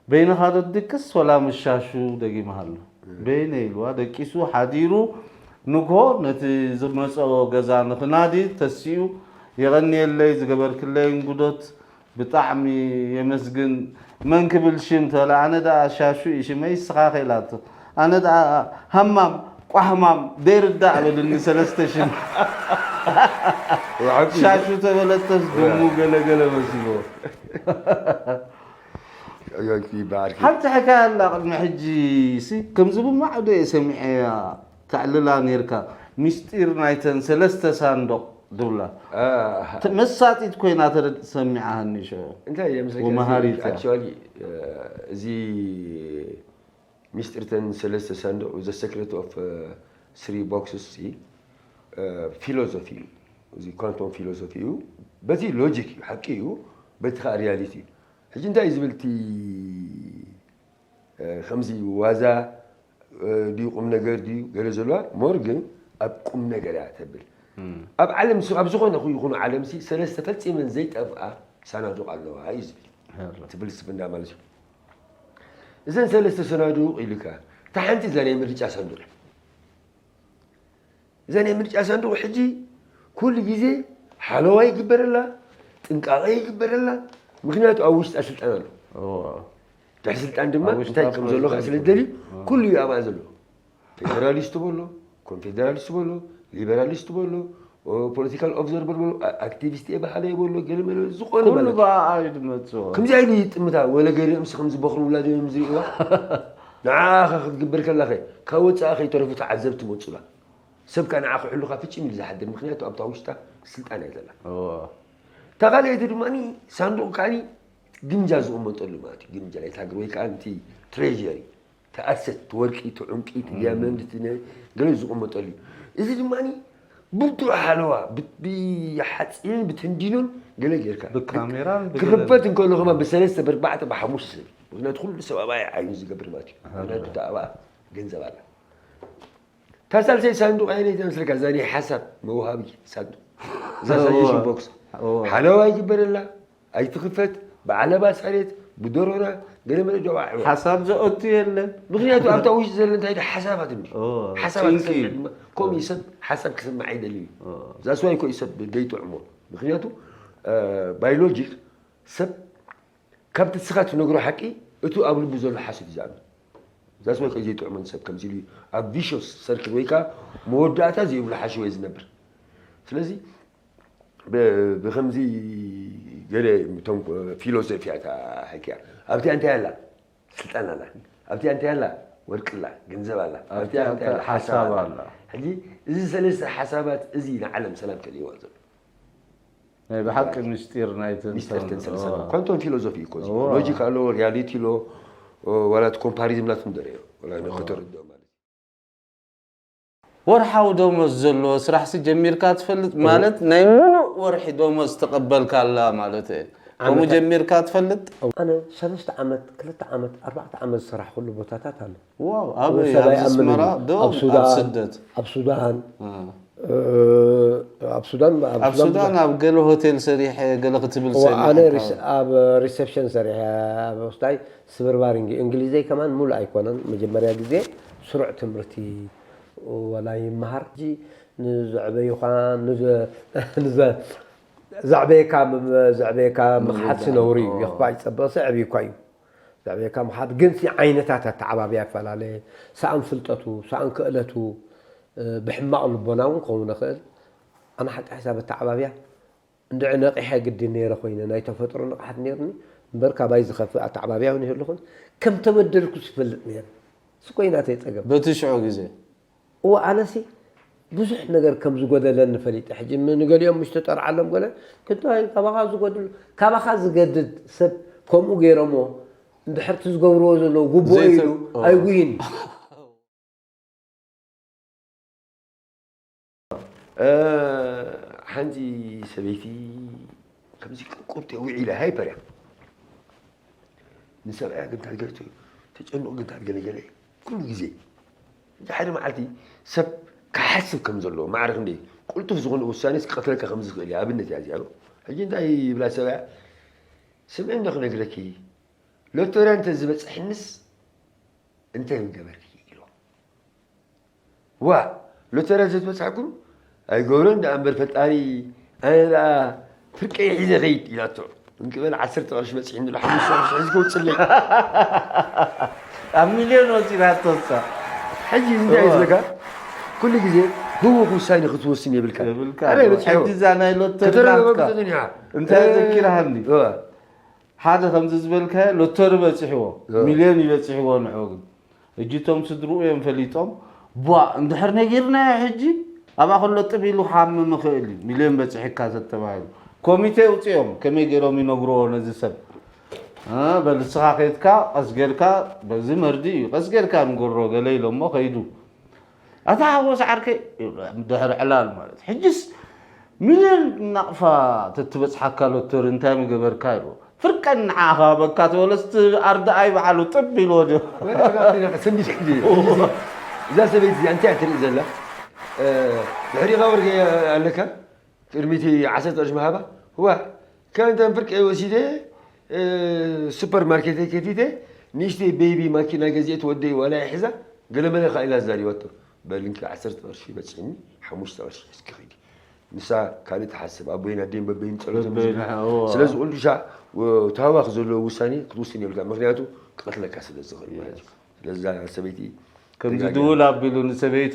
በይንኻ ዶ ትድቅስ ወላ ምስ ሻሹ ደጊምሃሉ። በይነይ ኢልዋ፣ ደቂሱ ሓዲሩ፣ ንግሆ ነቲ ዝመጸኦ ገዛ ንኽናዲ ተሲኡ፣ የቐንየለይ ዝገበርክለይ እንጉዶት፣ ብጣዕሚ የመስግን። መን ክብል ሽም ተለ፣ ኣነ ደኣ ሻሹ እዩ ሽመይ፣ እስኻ ከ ኢላቶ። ኣነ ደኣ ሃማም፣ ቋሕማም፣ ደይርዳእ በልኒ ሰለስተ ሽም። ብሓቂ። ሻሹ ተበለተስ ድሙ ገለ ገለ መሲልዎ። ኣዮኪ ባርኪ። ሓንቲ ሕካያ ኣላ ቅድሚ ሕጂ ሲ፣ ከምዚ ብማዕዶ እየ ሰሚዐያ። ተዕልላ ኔርካ፣ ሚስጢር ናይተን ሰለስተ ሳንዱቕ ዝብላ። አ፣ ተ-፣ መሳጢት ኮይና ተረ-፣ ሰሚዓሃኒ ሽዑ። እንታይ እየ ምስለካ፣ ወመሃሪት እያ። ኣክቹዋሊ፣ እ፣ እዚ ሚስጢርተን ሰለስተ ሳንዱቕ፣ The Secret of፣ እ፣ Three Boxes፣ ሲ፣ እ፣ ፊሎዞፊ እዩ። እዚ ኳንቶም ፊሎዞፊ እዩ። በቲ ሎጂክ እዩ፣ ሓቂ እዩ። በቲ ኸኣ ሪያሊቲ እዩ። ሕጂ እንታይ እዩ ዝብል እቲ እ፣ ከምዚ ዋዛ፣ እ፣ ድዩ ቁም ነገር ድዩ ገለ ዘለዋ፣ ሞር ግን ኣብ ቁም ነገር እያ ተብል። እም። ኣብ ዓለም ስ-፣ ኣብ ዝኾነ ይኹን ዓለም ሲ ሰለስተ ፈጺመን ዘይጠፍኣ ሳናዱቕ ኣለዋ እዩ ዝብል። ሄሎ። እቲ ፍልስፍና ማለት እዩ። እዘን ሰለስተ ሳናዱቕ ኢሉካ፣ እታ ሓንቲ እዛ ናይ ምርጫ ሳንዱቕ። እዛ ናይ ምርጫ ሳንዱቕ ሕጂ ኩሉ ግዜ ሓለዋ ይግበረላ፣ ጥንቃቐ ይግበረላ። ምኽንያቱ ኣብ ውሽጣ ስልጣን ኣሎ። እዎ። ድሕሪ ስልጣን ድማ ኣብ ውሽጣ እንታይ ከም እኮ ዘለኻ ስልጣን ስለ እኮ። ዝደልዩ እዎ። ኩሉ እዩ ኣብኣ ዘሎ። ፌደራሊስት በሎ፣ ኮንፌደራሊስት በሎ፣ ሊበራሊስት በሎ፣ ኦ፣ ፖለቲካል ኦብዘርቨር በሎ፣ ኣ-፣ ኣክቲቪስት እየ በሃላይ በሎ፣ ገለ መለ ዝኾነ ኩሉ ማለት እዩ። ብኣኣ እዩ ዝመጽእ። ከምዚ ኢሉ ይጥምታ፣ ወለ ገለ ምስ ከምዚ በኽሪ ውላዶም እዮም ዝርእይዋ። ንዓኻ ክትግበር ከላኸ፣ ካብ ወጻኢ ከይተረፉ ተዓዘብቲ መጹላ። ሰብ ከኣ ንዓኻ ክሕሉኻ ፍጹም ኢሉ ዝሓድር፣ ምኽንያቱ ኣብታ ውሽጣ ስልጣን እያ ዘላ። እዎ። እታ ካልኣይቲ ድማ ሳንዱቕ ከኣ ግምጃ ዝቕመጠሉ ማለት እዩ። ግምጃ ናይታ ሃገር ወይ ከኣ እቲ ትሬዠሪ፣ እቲ ኣሰት፣ እቲ ወርቂ፣ እቲ ዕንቂ፣ እቲ እም። ዲያመንድ፣ እቲ ነ-፣ ገለ ዝቕመጠሉ እዩ። እዚ ድማ ብርቱዕ ሓለዋ፣ ብ-፣ ብሓፂንን ብትንዲኑን ገለ ጌርካ። ብካሜራን ብገለ- ክኽፈት እንከሎ ከማ ብሰለስተ ብኣርባዕተ ብሓሙሽተ ሰብ። ምኽንያቱ ኩሉ ሰብ ኣባይ ዓይኑ ዝገብር ማለት እዩ። ምኽንያቱ እታ ኣብኣ ገንዘብ ኣላ። እታ ሳልሰይ ሳንዱቕ ኣየነይቲ መስለካ? እዛ ናይ ሓሳብ መውሃቢ ሳንዱቕ። እዛ ሳጀሽን ቦክስ። ሓለዋ ይግበረላ፣ ኣይትኽፈት፣ ብዓለባ ሳሬት፣ ብደሮና፣ ገለ መለ ጀዋዕ። ሓሳብ ዘእቱ የለን። ምኽንያቱ ኣብታ ውሽጢ ዘሎ እንታይ ዶ ሓሳባት እንዲ። ሓሳባት ክሰምዕ ድማ፣ ከምኡ እዩ ሰብ ሓሳብ ክሰምዕ ኣይደልዩ እዩ። ዛስዋይ ኮ እዩ ሰብ ደይጥዕሞ። ምኽንያቱ ባዮሎጂክ ሰብ ካብቲ ንስኻ ትነግሮ ሓቂ እቱ ኣብ ልቡ ዘሎ ሓሶት እዩ ዝኣምን። ዛስዋይ ኮ እዩ ዘይጥዕሞን ሰብ ከምዚ ኢሉ ኣብ ቪሽስ ሰርክል ወይ ከዓ መወዳእታ ዘይብሉ ሓሸወ ዝነብር። ስለዚ ብ-፣ ብኸምዚ ገለ እቶም ፊሎሶፊያት ሓኪያ ኣብቲኣ እንታይ ኣላ? ስልጣን ኣላ። ኣብቲኣ እንታይ ኣላ? ወርቂ ኣላ፣ ገንዘብ ኣላ። ኣብቲኣ እንታይ ኣላ? ሓሳብ ኣላ። ሕጂ እዚ ሰለስተ ሓሳባት እዚ ንዓለም ሰላም ከልይዋ ዘሎ። ናይ ብሓቂ ምስጢር ናይቲ ሚስተር ተንሰል ሰላም ኳንቶም ፊሎዞፊ እኮ እዚ ሎጂክ ኣሎ፣ ሪያሊቲ ኣሎ፣ ዋላ እቲ ኮምፓሪዝም ናትኩም ደረዮ ዋላ ንክተረድኦ ማለት እዩ። ወርሓዊ ደሞዝ ዘለዎ ስራሕሲ ጀሚርካ ትፈልጥ ማለት ናይ ሙሉእ ወርሒ ደሞዝ ተቐበልካላ ማለት እየ። ከምኡ ጀሚርካ ትፈልጥ? ኣነ ሰለስተ ዓመት፣ ክልተ ዓመት፣ ኣርባዕተ ዓመት ዝሰራሕኩሉ ቦታታት ኣሎ። ዋው፣ ኣበይ? ሰብኣይ ኣብዚ ኣስመራ ኣምነኒ። ዶ ኣብ ሱዳን፣ ኣብ ስደት? ኣብ ሱዳን፣ እ። እ፣ ኣብ ሱዳን፣ ኣብ ኣብ ሱዳን ብዙሕ- ኣብ ገለ ሆቴል ሰሪሐ ገለ ክትብል እዋ፣ ሰሚዐ ኣነ ካብ- ሪስ-፣ ኣብ ሪሴፕሽን ሰሪሐ፣ ኣብ ወስዳይ ስብርባር እንግ-፣ እንግሊዘይ ከማን ሙሉእ ኣይኮነን። መጀመርያ ግዜ ስሩዕ ትምህርቲ ወላ ይመሃር። ሕጂ ንዘዕበዩኻ፣ ንዘ-፣ ንዘ-፣ ዘዕበየካ፣ ዘዕበየካ ምኽሓድ ነውሪ እዩ። የኽፋ ይጸበቕሲ ኣዕብዩካ እዩ። ዘዕበየካ ምኽሓድ ግን ሲ ዓይነታት ኣተዓባብያ ይፈላለ። ሰኣን ፍልጠቱ፣ ሰኣን ክእለቱ፣ እ፣ ብሕማቕ ልቦና እውን ክኸውን ይኽእል። ኣነ ሓቂ ሕሳብ ኣተዓባብያ እንድዒ ነቒሐ ግዲ ነይረ ኮይነ፣ ናይ ተፈጥሮ ንቕሓት ነይርኒ እምበር፣ ካባይ ዝኸፍእ ኣተዓባብያ እውን ይህሉ ኹን፣ ከም ተበደልኩ ዝፈልጥ ነይረ። እሱ ኮይናተይ ጸገም። በቲ ሽዑ ግዜ። እወ፣ ኣነሲ ብዙሕ ነገር ከም ዝጎደለኒ ፈሊጠ። ሕጂ ም-፣ ንገሊኦም ምሽ ተጠርዓሎም ገለ፣ ክንታይ ካባኻ ዝጎድል፣ ካባኻ ዝገድድ ሰብ ከምኡ ገይሮሞ፣ እንድሕር እቲ ዝገብርዎ ዘለዉ ግቡእ ዘይተ-፣ ኢሉ ኦ። ኣይጉይን። እ፣ ሓንቲ ሰበይቲ ከምዚ ቅብቅብቲ ውዒላ ሃይፐር እያ። ንሰብኣያ ግን ታርጌት እዩ። ተጨንቑ ግን ታርገለገለ ኩሉ ግዜ። እዚ ሓደ መዓልቲ ሰብ ክሓስብ ከም ዘለዎ፣ ማዕረ ክንደይ ቅልጡፍ ዝኾነ ውሳኔስ ክቐትለካ ከም ዝኽእል እያ። ኣብነት እያ እዚኣ። ሕጂ እንታይ ይብላ ሰብኣያ? ስምዒ እንዶ ክነግረኪ፣ ሎተርያ እንተ ዝበጽሐንስ እንታይ ምገበርኪ? ኢልዋ። ዋ፣ ሎተርያ ዘትበጽሓኩም ኣይገብሮን ደኣ እምበር ፈጣሪ፣ ኣነ ደኣ ፍርቀይ ሒዘ ኸይድ ኢላቶ። እንክበል ዓሰርተ ቅርሺ በጺሕኒ ኣሎ፣ ሓሙሽተ ቅርሺ ሒዝካ ውጽለይ። ኣብ ሚልዮን ወጺናቶ እሳ። ሕጂ እንታይ እዩ ዝብለካ? ኩሉ ግዜ ህውኽ ውሳኔ ክትወስን የብልካ። የብልካ። ኣበይ በጺሑ? ሕጂ እዛ ናይ ሎተሪ ከተረጋግጾ ናትካ። ጸኒሓ። እንታይ ዘኪርሃኒ? እዋ። ሓደ ከምዚ ዝበልካዮ ሎተሪ በጺሕዎ፣ እ። ሚልዮን እዩ በጺሕዎ ንዑ ግን። ሕጂ እቶም ስድርኡ እዮም ፈሊጦም፣ ቧ፣ እንድሕር ነጊርናዮ ሕጂ፣ ኣብኣ ከሎ ጥብ ኢሉ ክሓምም ይኽእል እዩ፣ ሚልዮን በጺሕካ ተተባሂሉ። ኮሚቴ ኣውጺኦም፣ ከመይ ገይሮም ይነግርዎ ነዚ ሰብ? እ፣ በል ንስኻ ከይድካ፣ ቀስ ጌርካ፣ በዚ መርድእ እዩ፣ ቀስ ጌርካ ንገሮ፣ ገለ ኢሎሞ ከይዱ። ኣታ ሓጎስ ዓርከይ፣ ይብሎ፣ ድሕሪ ዕላል ማለት። ሕጅስ ሚልዮን ናቕፋ ተትበጽሓካ ሎተሪ እንታይ ምገበርካ? ይብሎ። ፍርቀን ንዓኻ በካ ተበለስ ኣርድኣይ በዓሉ ጥብ ኢልዎ ድዮ? ወላ ስንዲ ስንዲ። እዛ ሰበይቲ እዚኣ እንታይ ትርኢ ዘላ? እ፣ ድሕሪኻ ወርቂ ኣለካ? ቅድሚቲ ዓሰርተ ቅርሺ ምሃባ? ዋ፣ ከምተን ፍርቀይ ወሲደ፣ እ፣ ሱፐር ማርኬት ከፊተ፣ ንእሽተይ ቤቢ ማኪና ገዚኤት ወደይ ዋላ ይሕዛ፣ ገለመለ ከኣ ኢላ ኣዛሪባቶ። በል እንኪ ዓሰርተ ቅርሺ በጽሕኒ፣ ሓሙሽተ ቅርሺ ሒዝኪ ኺዲ። ንሳ ካልእ ትሓስብ፣ ኣቦይን ኣደይን በበይን ጸሎቶም በበይን፣ ይዝምር። እዎ። ስለዚ ቁልሻ፣ እ፣ ታህዋኽ ዘለዎ ውሳኔ ክትውስን የብልካ፣ ምኽንያቱ ክቐትለካ ስለ ዝኽእል ማለት እዩ። ስለዚ እዛ ሰበይቲ ከምዚ ደጋጊማ። ድውል ኣቢሉ ንሰበይቱ፣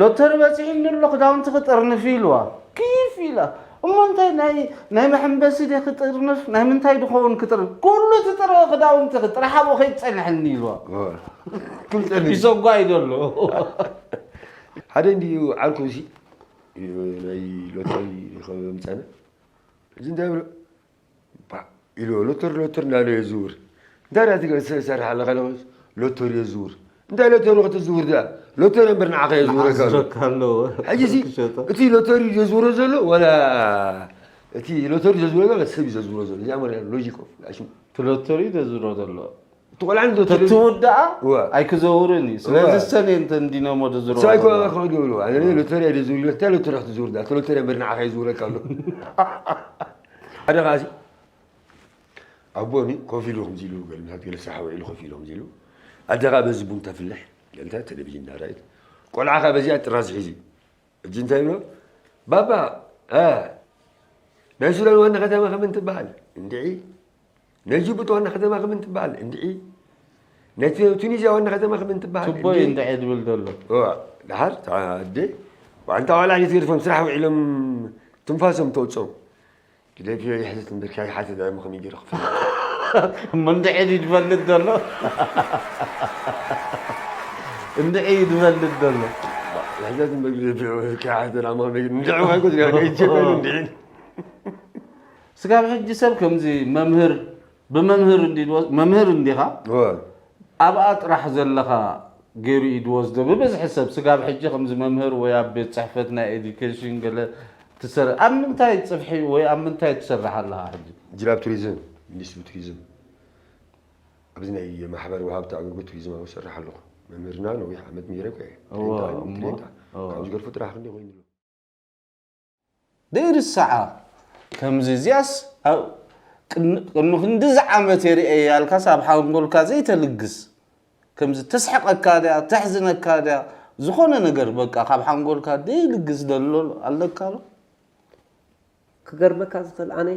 "ሎተሪ በጺሑኒ ኣሎ፣ ክዳውንቲ ክጥርንፍ" ኢልዋ። ክይፍ ኢላ። "እሞ እንታይ ናይ፣ ናይ መሐንበሲ ድየ ክጥርንፍ? ናይ ምንታይ ድኸውን ክጥርንፍ? ኩሉ ትጥርንፍ ክዳውንቲ ጥራሕ ኣብኡ ከይትጸንሐኒ" ኢልዋ። ኦ፣ ክምጸኒ። ይሰጓ እዩ ዘሎ። ሓደ እንድዩ ዓርኩ እዚ፣ ናይ ሎተሪ ከምጸነ። እዚ እንታይ ብሎ? ባ ኢሉ ሎተር ሎተር እንዳለ የዝውር። እንታይ ዳ ትሰርሕ ኣለኻ ኢለ፣ ሎተር የዝውር። እንታይ ሎተሪ ክትዝውር ደኣ? ሎተሪ እምበር ንዓኻ የዝውረካ ኣሎ። ዝረካ ኣለዎ ሕጂ ሲ ክሸጦ እቲ ሎተሪ ዘዝውሮ ዘሎ ወላ እቲ ሎተሪ ዘዝውሮ ዘሎ ሰብ እዩ ዘዝውሮ ዘሎ። እዚኣ ማለት ሎጂክ ኦፍ ኣሽሙ ትሎተሪ ደዝሮ ዘሎ እቲ ቆልዓ ሎተሪ ትትውዳኣ እዋ። ኣይክዘውርን እዩ ስለዚ እዋ። ሰኔ እንተ እንዲኖሞ ደዝሮ ሰብኣይ ኮ ክኸዱ ይብሉ ኣነ ሎተሪ ኣይደዝውር ይብሉ እንታይ ሎተሪ ክትዝውር ደኣ እቲ ሎተሪ እምበር ንዓኻ የዝውረካ ኣሎ። ሓደ ኸዓ ኣቦኒ ኮፍ ኢሉ ከምዚ ኢሉ ገለ ምሳት ገለ ስራሕ ውዒሉ ኮፍ ኢሉ ከምዚ ኢሉ ኣደኻ በዚ ቡን ተፍልሕ ገለ እንታይ ቴሌቪዥን እንዳረኣየት ቆልዓኻ በዚኣ ጥራዝ ሒዙ ሕጂ እንታይ ይብሎ ባባ እ ናይ ሱዳን ዋና ከተማ ከመን ትበሃል እንድዒ ናይ ጅቡቲ ዋና ከተማ ከመን ትበሃል እንድዒ ናይ ቱ- ቱኒዝያ ዋና ከተማ ከመን ትበሃል ቱቦይ እንድዒ እንድዒ ድብል ዘሎ እዋ፣ ደሓር ኣደ ዋንታ ዋላ ኣይትገድፎም ስራሕ ውዒሎም ትንፋሶም ተውፅኦም ግደፍዮ ይሕዝት እምበርካ ይሓትት ኣሞ ከመይ ገይሩ ክፍል እሞ እንድዒ ድዩ ድበልጥ ዘሎ እንድዒ እዩ ድበልጥ ዘሎ ይሕዘት እምበር ግደፍዮ ይሓትት ኣሞ ከመይ ገይሩ እንድዒ ዋንኮ ዝጋር ይጀበሉ እንድዒ ስጋብ ሕጂ ሰብ ከምዚ መምህር ብመምህር እንዲ ድወስ- መምህር እንዲኻ እዋ፣ ኣብኣ ጥራሕ ዘለኻ ገይሩ እዩ ድወስዶ ብብዝሒ ሰብ ስጋብ ሕጂ ከምዚ መምህር ወይ ኣብ ቤት ፅሕፈት ናይ ኤዱኬሽን ገለ ትሰር ኣብ ምንታይ ፅፍሒ ወይ ኣብ ምንታይ ትሰርሕ ኣለኻ ሕጂ ጅላብ ቱሪዝም ሚኒስትሪ ቱሪዝም ኣብዚ ናይ ማሕበር ወሃብቲ ኣገልግሎት ቱሪዝም ኣብ ሰርሕ ኣለኹ መምህርና ነዊሕ ዓመት ሚረ ኮ እዋ፣ እሞ፣ እዋ። ካብ ዝገርፉ ጥራሕ ክንዲ ኮይኑ ዘይርሳዓ ከምዚ እዚኣስ ኣብ ቅድሚ ቅድሚ ክንድዚ ዓመት የርእየ ያልካስ ኣብ ሓንጎልካ ዘይተልግስ ከምዚ ተስሕቐካ ድያ ተሕዝነካ ድያ ዝኾነ ነገር በቃ ካብ ሓንጎልካ ዘይልግስ ዘሎ ኣለካ ዶ? ክገርመካ ዝኽእል ኣነ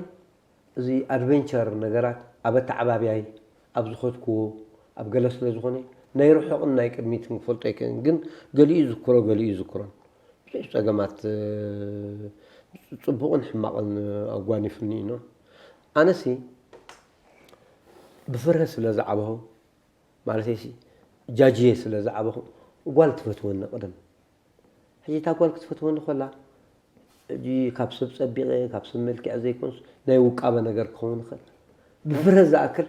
እዚ ኣድቨንቸር ነገራት ኣብ ኣተዓባብያይ ኣብ ዝኸድክዎ ኣብ ገለ ስለ ዝኾነ ናይ ርሑቕን ናይ ቅድሚትን ክፈልጦ ኣይክእልን ግን ገሊኡ ይዝክሮ ገሊኡ ይዝክሮን ብዙሕ ፀገማት እ፣ ፅቡቕን ሕማቕን ኣጓኒፉኒ ኢኖ ኣነሲ ብፍርሀ ስለ ዝዓበኹ ማለተይሲ ጃጅየ ስለ ዝዓበኹ ጓል ትፈትወኒ ቅድም ሕጂ እታ ጓል ክትፈትወኒ ኮላ ሕጂ ካብ ሰብ ፀቢቐ ካብ ሰብ መልክዐ ዘይኮንስ ናይ ውቃበ ነገር ክኸውን ይኽእል ብፍርሀ ዝኣክል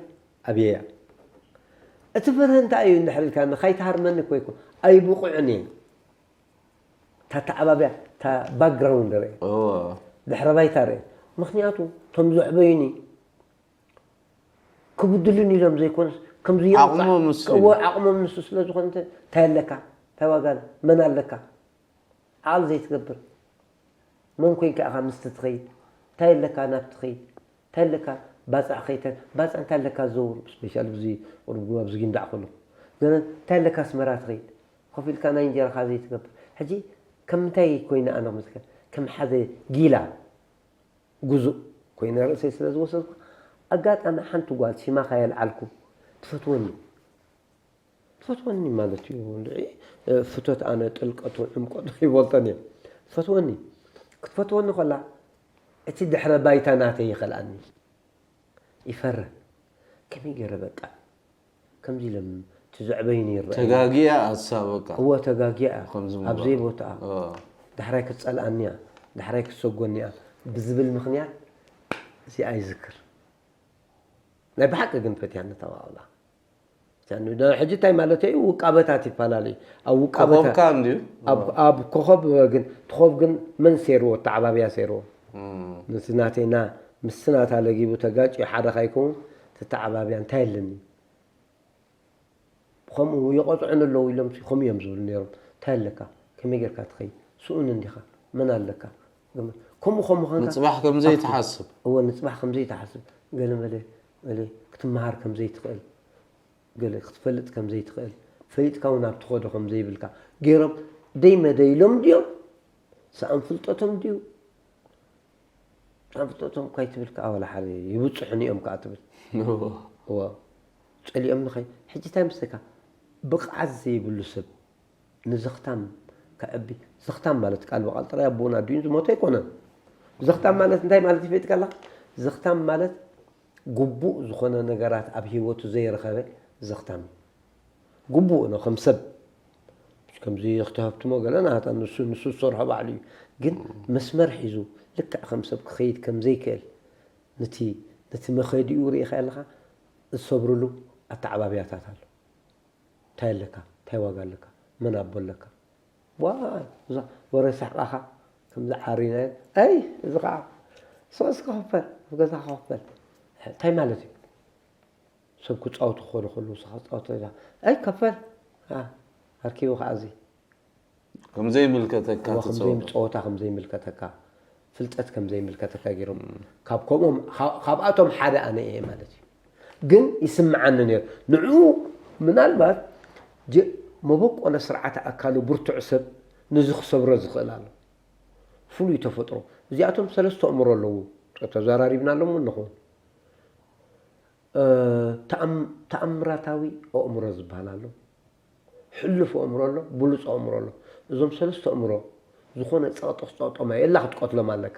ኣብየያ እቲ ፍርሀ እንታይ እዩ እንድሕር ኢልካኒ ካይትሃርመኒ እኮ ይኮ ኣይብቑዕን እየ እታ ተዓባብያ እታ ባክግራውንድ ርአ እዎ። ድሕረ ባይታ ርአ ምክንያቱ እቶም ዘዕበዩኒ ክብድሉን ኢሎም ዘይኮነስ ከምዚ እዮም ዓቕሞም ንሱ እዩ። እዎ፣ ዓቕሞም ንሱ ስለ ዝኾነ እንታይ ኣለካ እንታይ ዋጋ ኣሎ? መን ኣለካ ዓቕሊ ዘይትገብር መን ኮይንካ ኢኻ ምስቲ ትኸይድ እንታይ ኣለካ ናብቲ ኸይድ እንታይ ኣለካ ባፅዕ ኸይተ ባፅዕ እንታይ ኣለካ ዝዘውር ስፔሻል ብዚ ቁሩብ ኣብዚ ጊንዳዕ ከሎ ገለ እንታይ ኣለካ ኣስመራ ትኸይድ ኮፍ ኢልካ ናይ እንጀራኻ ዘይትገብር ሕጂ ከም ምንታይ ኮይነ ኣነ ክመስልካ ከም ሓደ ጊላ ጉዙእ ኮይነ ርእሰይ ስለ ዝወሰድኩ ኣጋጣሚ ሓንቲ ጓል ሲማኻ የልዓልኩ ትፈትወኒ ትፈትወኒ ማለት እዩ እንድዒ ፍቶት ኣነ ጥልቀቱ ዕምቀቱ ይፈልጠን እየ ትፈትወኒ ክትፈትወኒ ከላ እቲ ድሕረ ባይታ ናተይ ይኸልኣኒ ይፈርህ ከመይ ገይረ በቃ ከምዚ ኢሎም ትዝዕበይኒ ይረኣዩ ተጋጊያ ኣሳ በቃ እወ ተጋጊያ እያ ከምዚ ኣብ ምባል። ዘይቦትኣ እወ። ዳሕራይ ክትፀልኣኒ እያ ዳሕራይ ክትሰጎኒ እያ ብዝብል ምክንያት እዚኣ ይዝክር ናይ ብሓቂ ግን ፈትያ ነታ ዋላ ሕጂ እንታይ ማለት እዩ ውቃበታት ይፈላለዩ ኣብ ውቃበታት ኮኾብካ እንድዩ ኣብ- ኣብ ኮኸብ ግን ትኾብ ግን መን ሴርዎ ተዓባብያ ሴርዎ እም። ነቲ ናተይና ምስቲ ናታ ለጊቡ ተጋጭ ሓደ ካይከውን ተተዓባብያ እንታይ ኣለኒ ከምኡ የቐፅዑን ኣለዉ ኢሎም ከምኡ እዮም ዝብሉ ነይሮም እንታይ ኣለካ ከመይ ጌርካ ትኸይድ ስኡን እንዲኻ መን ኣለካ ከምኡ ከምኡ ኸንካ ንፅባሕ ከምዘይትሓስብ እወ ንፅባሕ ከምዘይትሓስብ ገለ መለ መለ ክትመሃር ከምዘይትኽእል ገለ ክትፈልጥ ከምዘይትኽእል ፈሊጥካ እውን ኣብ ትኸዶ ከምዘይብልካ ገይሮም ደይ መደይ ኢሎም ድዮም ሰኣን ፍልጠቶም ድዩ ሰኣን ፍልጠቶም እኳ ይትብል ከዓ ዋላ ሓደ ይብፅሑን እዮም ከዓ ትብል እዎ ፀሊኦም ንኸይ ሕጂ እንታይ ምስለካ ብቕዓት ዘይብሉ ሰብ ንዘኽታም ከዕቢ ዘኽታም ማለት ቃል ብቃል ጥራይ ኣቦና ኣዲኡን ዝሞተ ኣይኮነን ዘኽታም ማለት እንታይ ማለት ይፈልጥካ ኣለካ ዘኽታም ማለት ግቡእ ዝኾነ ነገራት ኣብ ሂወቱ ዘይረኸበ ዘኽታም እዩ ግቡእ ነው ከም ሰብ ከምዚ ክተሃብትሞ ገለ ናታ ንሱ ንሱ ዝሰርሖ ባዕሉ እዩ ግን መስመር ሒዙ ልክዕ ከም ሰብ ክኸይድ ከም ዘይክእል ነቲ ነቲ መኸዲኡ ርኢኻ ኣለኻ ዝሰብርሉ ኣተዓባብያታት ኣሎ እንታይ ኣለካ እንታይ ዋጋ ኣለካ? መን ኣቦ ኣለካ? ዋ፣ እዛ ወረ ሰሕቓኻ ከምዚ ዓሪናዮ። ኣይ፣ እዚ ኸዓ ስቕ እስከ ክፈል፣ ኣብ ገዛኻ ክፈል። እንታይ ማለት እዩ? ሰብ ክጻወቱ ክኾኑ ከለዉ፣ ንስኻ ክትጻወት ኢኻ። ኣይ፣ ከፈል። ኣ፣ ኣርኪቡ ኸዓ እዚ። ከም ዘይምልከተካ እዋ፣ ከም ትጻወቶ። ዘይ-፣ ጸወታ ከም ዘይምልከተካ፣ ፍልጠት ከም ዘይምልከተካ ገይሮም። እም። ካብ ከምኦም፣ ካ-፣ ካብኣቶም ሓደ ኣነ እየ ማለት እዩ። ግን ይስምዓኒ ነይሩ። ንዕኡ ምናልባት ጀ-፣ መበቆለ ስርዓተ ኣካሉ ብርቱዕ ሰብ ነዚ ክሰብሮ ዝኽእል ኣሎ። ፍሉይ ተፈጥሮ። እዚኣቶም ሰለስተ ኣእምሮ ኣለዉ። ተዘራሪብናሎም እውን ንኸውን። እ፣ ተኣም-፣ ተኣምራታዊ ኣእምሮ ዝበሃል ኣሎ። ሕሉፍ ኣእምሮ ኣሎ፣ ብሉጽ ኣእምሮ ኣሎ። እዞም ሰለስተ ኣእምሮ ዝኾነ ጸቕጢ ክጸቕጦም ኣየላ ክትቀትሎም ኣለካ።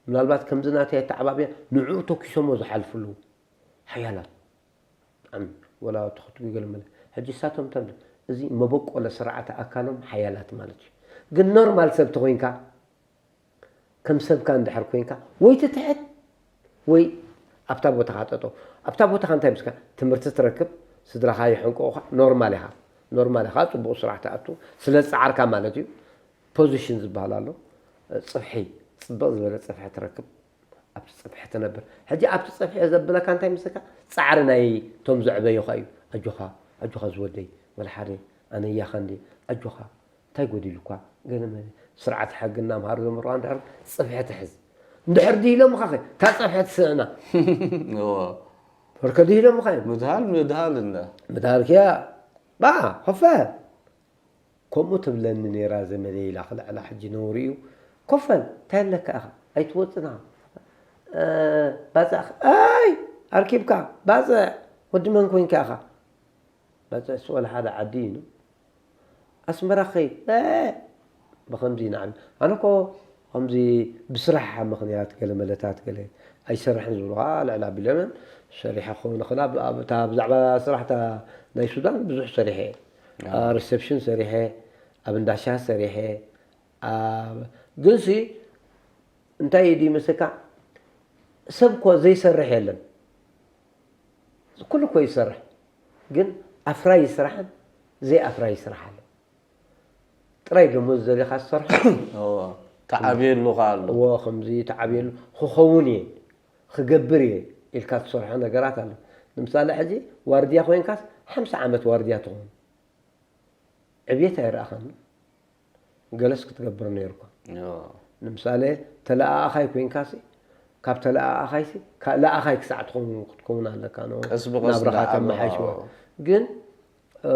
ምናልባት ከምዚ ናተይ ኣተዓባብያ ንዕኡ ተኪሶሞ ዝሓልፉ ኣለዉ። ሓያላት። ብጣዕሚ ወላ ተኽትጉ ገለ መለ። ሕጂ እሳቶም እንተ-፣ እዚ መበቆለ ስርዓተ ኣካሎም ሓያላት ማለት እዩ። ግን ኖርማል ሰብ ተኾይንካ፣ ከም ሰብካ እንድሕር ኮይንካ፣ ወይ ትትሕት፣ ወይ ኣብታ ቦታኻ ጠጠው። ኣብታ ቦታኻ እንታይ ምስካ? ትምህርቲ ትረክብ፣ ስድራኻ ይሕንቅቑኻ፣ ኖርማል ኢኻ። ኖርማል ኢኻ፣ ጽቡቕ ስራሕ ትኣቱ፣ ስለ ዝጸዓርካ ማለት እዩ። ፖዚሽን ዝበሃል ኣሎ። ጽፍሒ፣ ጽብቕ ዝበለ ጽፍሒ ትረክብ፣ ኣብቲ ጽፍሒ ትነብር። ሕጂ ኣብቲ ጽፍሒ ዘብለካ እንታይ ምስካ? ጻዕሪ ናይ ቶም ዘዕበዩኻ እዩ። ኣጆኻ፣ ኣጆኻ ዝወደይ፣ ወላ ሓደ ኣነ እያኻ እንዲ፣ ኣጆኻ፣ እንታይ ጎዲሉኳ? ገለ መለ። ስርዓት ሕጊ እናምሃሩ ዘምህሩኻ እንድሕር ጽፍሒ ትሕዝ። እንድሕር ድሂሎምኻ ኸ? እታ ጽፍሒ ትስእና። እወ። ወርከ ድሂሎምኻ እዮም። ምድሃል፣ ምድሃል እንዳ። ምድሃል ክያ፣ ባ፣ ኸፈ። ከምኡ ትብለኒ ነይራ ዘመደይ ኢላ ክልዕላ ሕጂ ነውሪ እዩ። ኮፈል፣ እንታይ ኣለካ ኢኻ? ኣይትወጽና። እ፣ ባጽዕ፣ ኣይ፣ ኣርኪብካ፣ ባጽዕ፣ ወዲ መን ኮንካ ኢኻ? ባጽዕስ ወላ ሓደ ዓዲ እዩ። ኣስመራ ክኸይድ፣ እ፣ ብኸምዚ ንዓቢ። ኣነ እኮ ከምዚ ብስራሕ ምኽንያት ገለ መለታት ገለ ኣይሰርሕን ዝብሉ ኸዓ ልዕሊ ኣቢሎምን ሰሪሐ ክኸውን ይኽእል። ኣብ፣ ኣብ፣ እታ ብዛዕባ ስራሕ እታ ናይ ሱዳን ብዙሕ ሰሪሐ እየ። ኣዎ። ኣብ ሪሰፕሽን ሰሪሐ፣ ኣብ እንዳ ሻሂ ሰሪሐ፣ ኣብ፣ ግንሲ እንታይ እዩ ድዩ መስለካ? ሰብ እኮ ዘይሰርሕ የለን። ኩሉ እኮ ይሰርሕ። ግን ኣፍራይ ስራሕን ዘይኣፍራይ ስራሕ ኣሎ። ጥራይ ደሞዝ ዘሊኻ ዝሰርሖ። እዎ፣ ተዓብየሉ ኸዓ ኣሎ። እዎ፣ ከምዚ ተዓብየሉ ክኸውን እየ፣ ክገብር እየ ኢልካ ትሰርሖ ነገራት ኣሎ። ንምሳሌ፣ ሕጂ ዋርድያ ኮይንካስ ሓምሳ ዓመት ዋርድያ ትኸውን። ዕብየት ኣይረኣኻን። ገለስ ክትገብር ነይሩካ። እዎ። ንምሳሌ፣ ተለኣኣኻይ ኮይንካሲ፣ ካብ ተለኣኣኻይሲ፣ ካ-፣ ለኣኻይ ክሳዕ ትኸውን፣ ክትከውን ኣለካ፣ ኖ? ቀስ ብቐስ ናብራኻ እንዳዓበኻ፣ ተመሓይሽዎ። እዎ። ግን፣ እ፣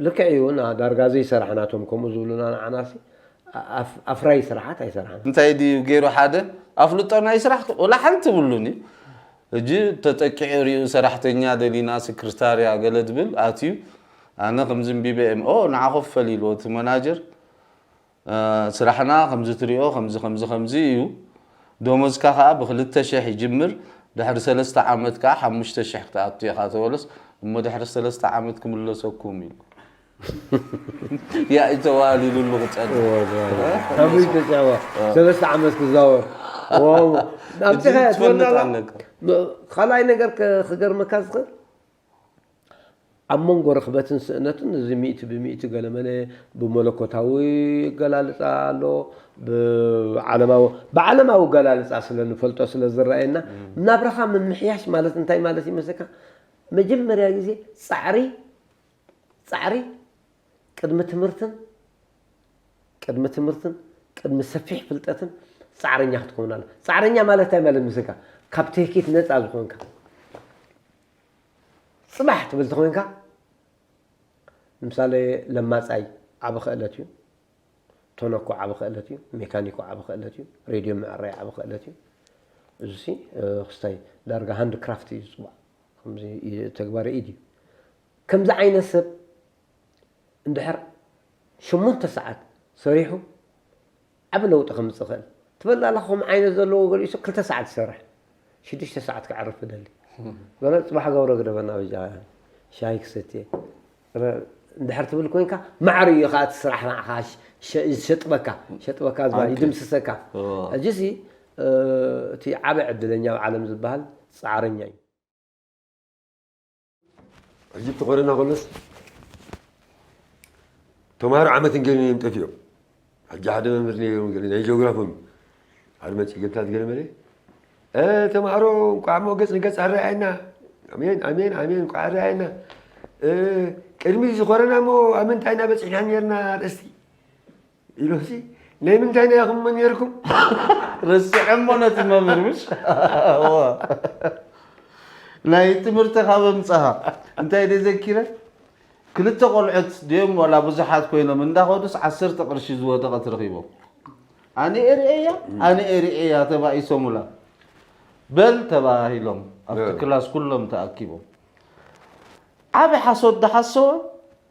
ልክዕ እዩ፣ ና-፣ ዳርጋ ዘይሰራሕናቶም ከምኡ ዝብሉና ንዓናሲ፣ ኣ-፣ ኣፍ-፣ ኣፍራይ ስራሓት ኣይሰራሕና። እንታይ ድዩ ገይሩ ሓደ? ኣፍልጦ ናይ ስራሕ ወላ ሓንቲ ብሉን እዩ። ሕጂ ተጠቂዑ ሪኡ ሰራሕተኛ ደሊና ስክርታርያ ገለ ድብል ኣትዩ፣ ኣነ ከምዚ እምቢበ እየ፣ ኦ፣ ንዓ ኮፈል ኢልዎ እቲ መናጀር፣ እ፣ ስራሕና ከምዚ ትሪኦ፣ ከምዚ፣ ከምዚ፣ ከምዚ እዩ። ደሞዝካ ከኣ ብክልተ ሽሕ ይጅምር፣ ድሕሪ ሰለስተ ዓመት ከኣ ሓሙሽተ ሽሕ ክትኣቱ ኢኻ ተበሎስ፣ እሞ ድሕሪ ሰለስተ ዓመት ክምለሰኩም ኢሉ። ያኢ ተዋሊሉሉ ክጸንሕ። እወ፣ እወ፣ እወ። እ? ሓሙሽተ ሽሕ እወ። እወ። ሰለስተ ዓመት ክዛወር። ዋው። ናብቲ ሕጂ ከ ትፈልጥ ትወና ኣለካ። ም-፣ ካልኣይ ነገር ከ-፣ ክገርመካ ዝኽእል፣ ኣብ መንጎ ርኽበትን ስእነትን እዚ ሚእቲ ብሚእቲ ገለመለ ብመለኮታዊ ኣገላልጻ ኣሎ፣ ብዓለማዊ፣ ብዓለማዊ ኣገላልጻ ስለ ንፈልጦ ስለ ዝረኣየና፣ እም። ናብራኻ ምምሕያሽ ማለት እንታይ ማለት ይመስለካ? መጀመርያ ግዜ ጻዕሪ፣ ጻዕሪ ቅድሚ ትምህርትን፣ ቅድሚ ትምህርትን፣ ቅድሚ ሰፊሕ ፍልጠትን ጻዕረኛ ክትከውን ኣለ። ጻዕረኛ ማለት እንታይ ማለት ይመስለካ? ካብ ትህኪት ነጻ ዝኾንካ። ጽባሕ ትብል ተኾይንካ፣ ንምሳሌ ለማጻይ ዓቢ ክእለት እዩ፣ ቶነኮ ዓቢ ክእለት እዩ፣ ሜካኒኮ ዓቢ ክእለት እዩ፣ ሬድዮ ምዕራይ ዓቢ ክእለት እዩ። እዚሲ፣ እ፣ ክስታይ ዳርጋ ሃንድ ክራፍት እዩ ዝጽዋዕ። ከምዚ እዩ፣ ተግባረ ኢድ እዩ። ከምዚ ዓይነት ሰብ እንድሕር ሸሞንተ ሰዓት ሰሪሑ ዓቢ ለውጢ ከምጽእ ይኽእል። ትፈልጥ ኣለኻ፣ ከምኡ ዓይነት ዘለዎ ገሊኡ ሰብ ክልተ ሰዓት ይሰርሕ፣ ሽዱሽተ ሰዓት ከዕርፍ ይደሊ። ገለ ጽባሕ ገብረ ግደፈና በጃኻ ሻሂ ክሰትየ። ገለ እንድሕር ትብል ኮይንካ ማዕረ እዩ ከኣ እቲ ስራሕ ንዓኻ ሸ-፣ ሸ-፣ ሸጥበካ፣ ሸጥበካ ዝበሃል ኦኬ። ይድምስሰካ። እዎ። ሕጂሲ፣ እ፣ እቲ ዓቢ ዕድለኛ ኣብ ዓለም ዝበሃል ጻዕረኛ እዩ። ሕጂ እቲ ኮረና ከሎስ ተምሃሮ ዓመትን ገለን እዮም ጠፊኦም። ሕጂ ሓደ መምህር ነይሩ፣ ገለ ናይ ጂኦግራፎም ሓደ መፂኡ ገብታት ገለ መለ፣ "እ፣ ተምሃሮ፣ እንቋዕ እሞ ገፅ ንገፅ ኣረኣየና። ኣሜን፣ ኣሜን፣ ኣሜን፣ እንቋዕ ኣረኣየና። እ፣ ቅድሚ እዚ ኮረና እሞ ኣብ ምንታይ ኢና በፂሕና ነርና ኣርእስቲ?" ኢሉሲ፣ "ናይ ምንታይ ናይ ኢኹም እሞ ነርኩም?" ረሲዐሞ ነቲ መምህር፣ ምሽ? እዋ። ናይ ትምህርቲ ካብ ኣምጻኻ እንታይ ደይ ዘኪረ? ክልተ ቆልዑት ድዮም ዋላ ብዙሓት ኮይኖም እንዳኸዱስ ዓሰርተ ቅርሺ ዝወደቐት ረኺቦም። "ኣነ ኤሪኤያ፣ ኣነ ኤሪኤያ" ተባኢሶሙላ። "በል" ተባሂሎም ኣብቲ እ። ክላስ ኩሎም ተኣኪቦም። ዓቢ ሓሶት ደሓሰወ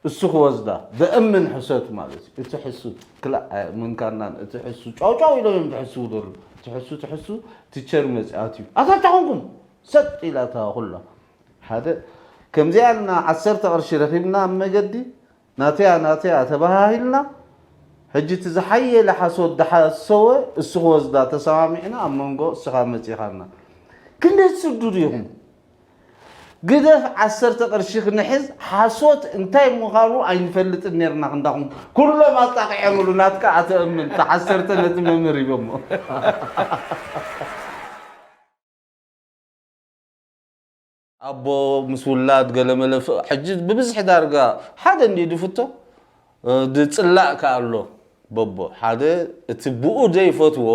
እሱ ክወስዳ። ደእምን ሕሶት ማለት እዩ። እቲ ሕሱ ክላእ ምንካናን እቲ ሕሱ ጫው ጫው ኢሎም እዮም ትሕስው ደሉ። እቲ ሕሱ ትሕሱ ቲቸር መጺኣት እዩ። "ኣታ እንታይ ኮንኩም?" ሰጥ ኢላ እታ ኩላ። ሓደ ከምዚኣ እና ዓሰርተ ቅርሺ ረኺብና ኣብ መገዲ ናተያ ናተያ ተበሃሂልና። ሕጂ እቲ ዝሓየለ ሓሶት ደሓሰወ እሱ ክወስዳ ተሰማሚዕና ኣብ መንጎ እስኻ መጺኻና። ክንደይ ትስዱ ዲኹም? ግደፍ ዓሰርተ ቅርሺ ክንሕዝ ሓሶት እንታይ ምዃኑ ኣይንፈልጥን ነርና ክንዳኹም። ኩሎም ኣጣቂዖምሉ ናትካ ኣተእምን ተዓሰርተ ነቲ መምህር ሂቦሞ። ኣቦ ምስ ውላድ ገለመለ ፍ-፣ ሕጂ ብብዝሒ ዳርጋ ሓደ እንዲ ድፍቶ፣ እ፣ ድጽላእ ከኣ ኣሎ። በቦ ሓደ እቲ ብኡ ዘይፈትዎ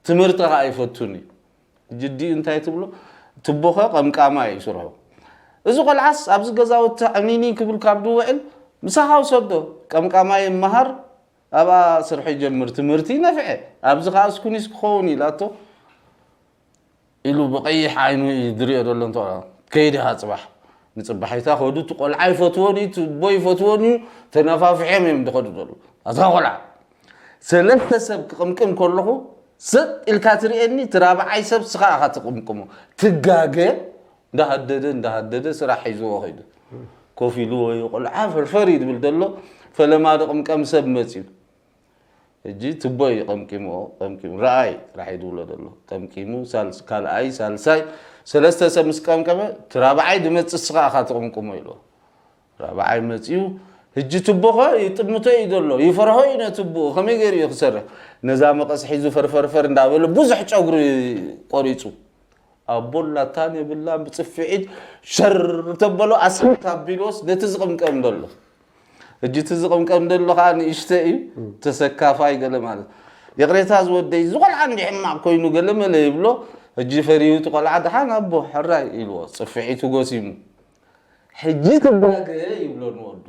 ትምህርቲ ከኣ ኣይፈቱን እዩ። ሕጂ ዲኡ እንታይ ትብሎ? ትቦኸ ቀምቃማይ እዩ ስርሑ። እዚ ቆልዓስ ኣብዚ ገዛውቲ ዕኒኒ ክብል ካብ ድውዕል ምሳኻ ውሰዶ። ቀምቃማይ ይመሃር፣ ኣብኣ ስርሑ ይጀምር። ትምህርቲ ነፍዐ። ኣብዚ ከኣ እስኩኒስ ክኸውን ኢላቶ። ኢሉ ብቐይሕ ዓይኑ እዩ ዝሪኦ ዘሎ። እንተ ከይዲ ኢኻ ጽባሕ ንጽባሒታ ከዱ። እቲ ቆልዓ ይፈትዎን እዩ፣ እቲ ኣቦ ይፈትዎን እዩ። ተነፋፊሖም እዮም ዝኸዱ ዘለዉ። ኣታ ቆልዓ፣ ሰለስተ ሰብ ክቕምቅም ከለኹ ሰጥ ኢልካ ትርእየኒ፣ እቲ ራብዓይ ሰብ ስኻ ኢኻ ትቕምቅሞ። ትጋገ። እንዳሃደደ፣ እንዳሃደደ ስራሕ ሒዝዎ ከይዱ። ኮፍ ኢሉ ወይ ቆልዓ ፈርፈር እዩ ዝብል ዘሎ። ፈለማ ድቕምቀም ሰብ መጺኡ። ሕጂ ትቦ እዩ ቀምቂምዎ፣ ቀምቂሙ። ረኣይ ጥራሕ እዩ ዝብሎ ዘሎ። ቀምቂሙ፣ ሳልስ-፣ ካልኣይ፣ ሳልሳይ፣ ሰለስተ ሰብ ምስ ቀምቀመ፣ እቲ ራብዓይ ድመጽእ እስኻ ኢኻ ትቕምቅሞ ኢልዎ። ራብዓይ መጺኡ፣ ሕጂ ትቦኸ ይጥምቶ እዩ ዘሎ፣ ይፈርሆ እዩ ነቲ ትቦ፣ ከመይ ገይሩ እዩ ክሰርሕ? ነዛ መቐስ ሒዙ ፈርፈርፈር እንዳበለ ብዙሕ ጨጉሪ ቆሪጹ። ኣቦ ላታን የብላን፣ ብጽፍዒት ሸር ተበሎ፣ ኣስሓት ኣቢልዎስ ነቲ ዝቕምቀም ዘሎ። ሕጂ እቲ ዝቕምቀም ዘሎ ኸዓ ንእሽተ እዩ፣ ተሰካፋይ ገለ ማለት። ይቕሬታ ዝወደይ፣ እዚ ቆልዓ እንዲ ሕማቕ ኮይኑ ገለ መለ ይብሎ። ሕጂ ፈሪሁ እቲ ቆልዓ፣ "ደሓን ኣቦ፣ ሕራይ" ኢልዎ፣ ጽፍዒቱ ጎሲሙ። "ሕጂ ትጋገ" ይብሎ ንወዱ።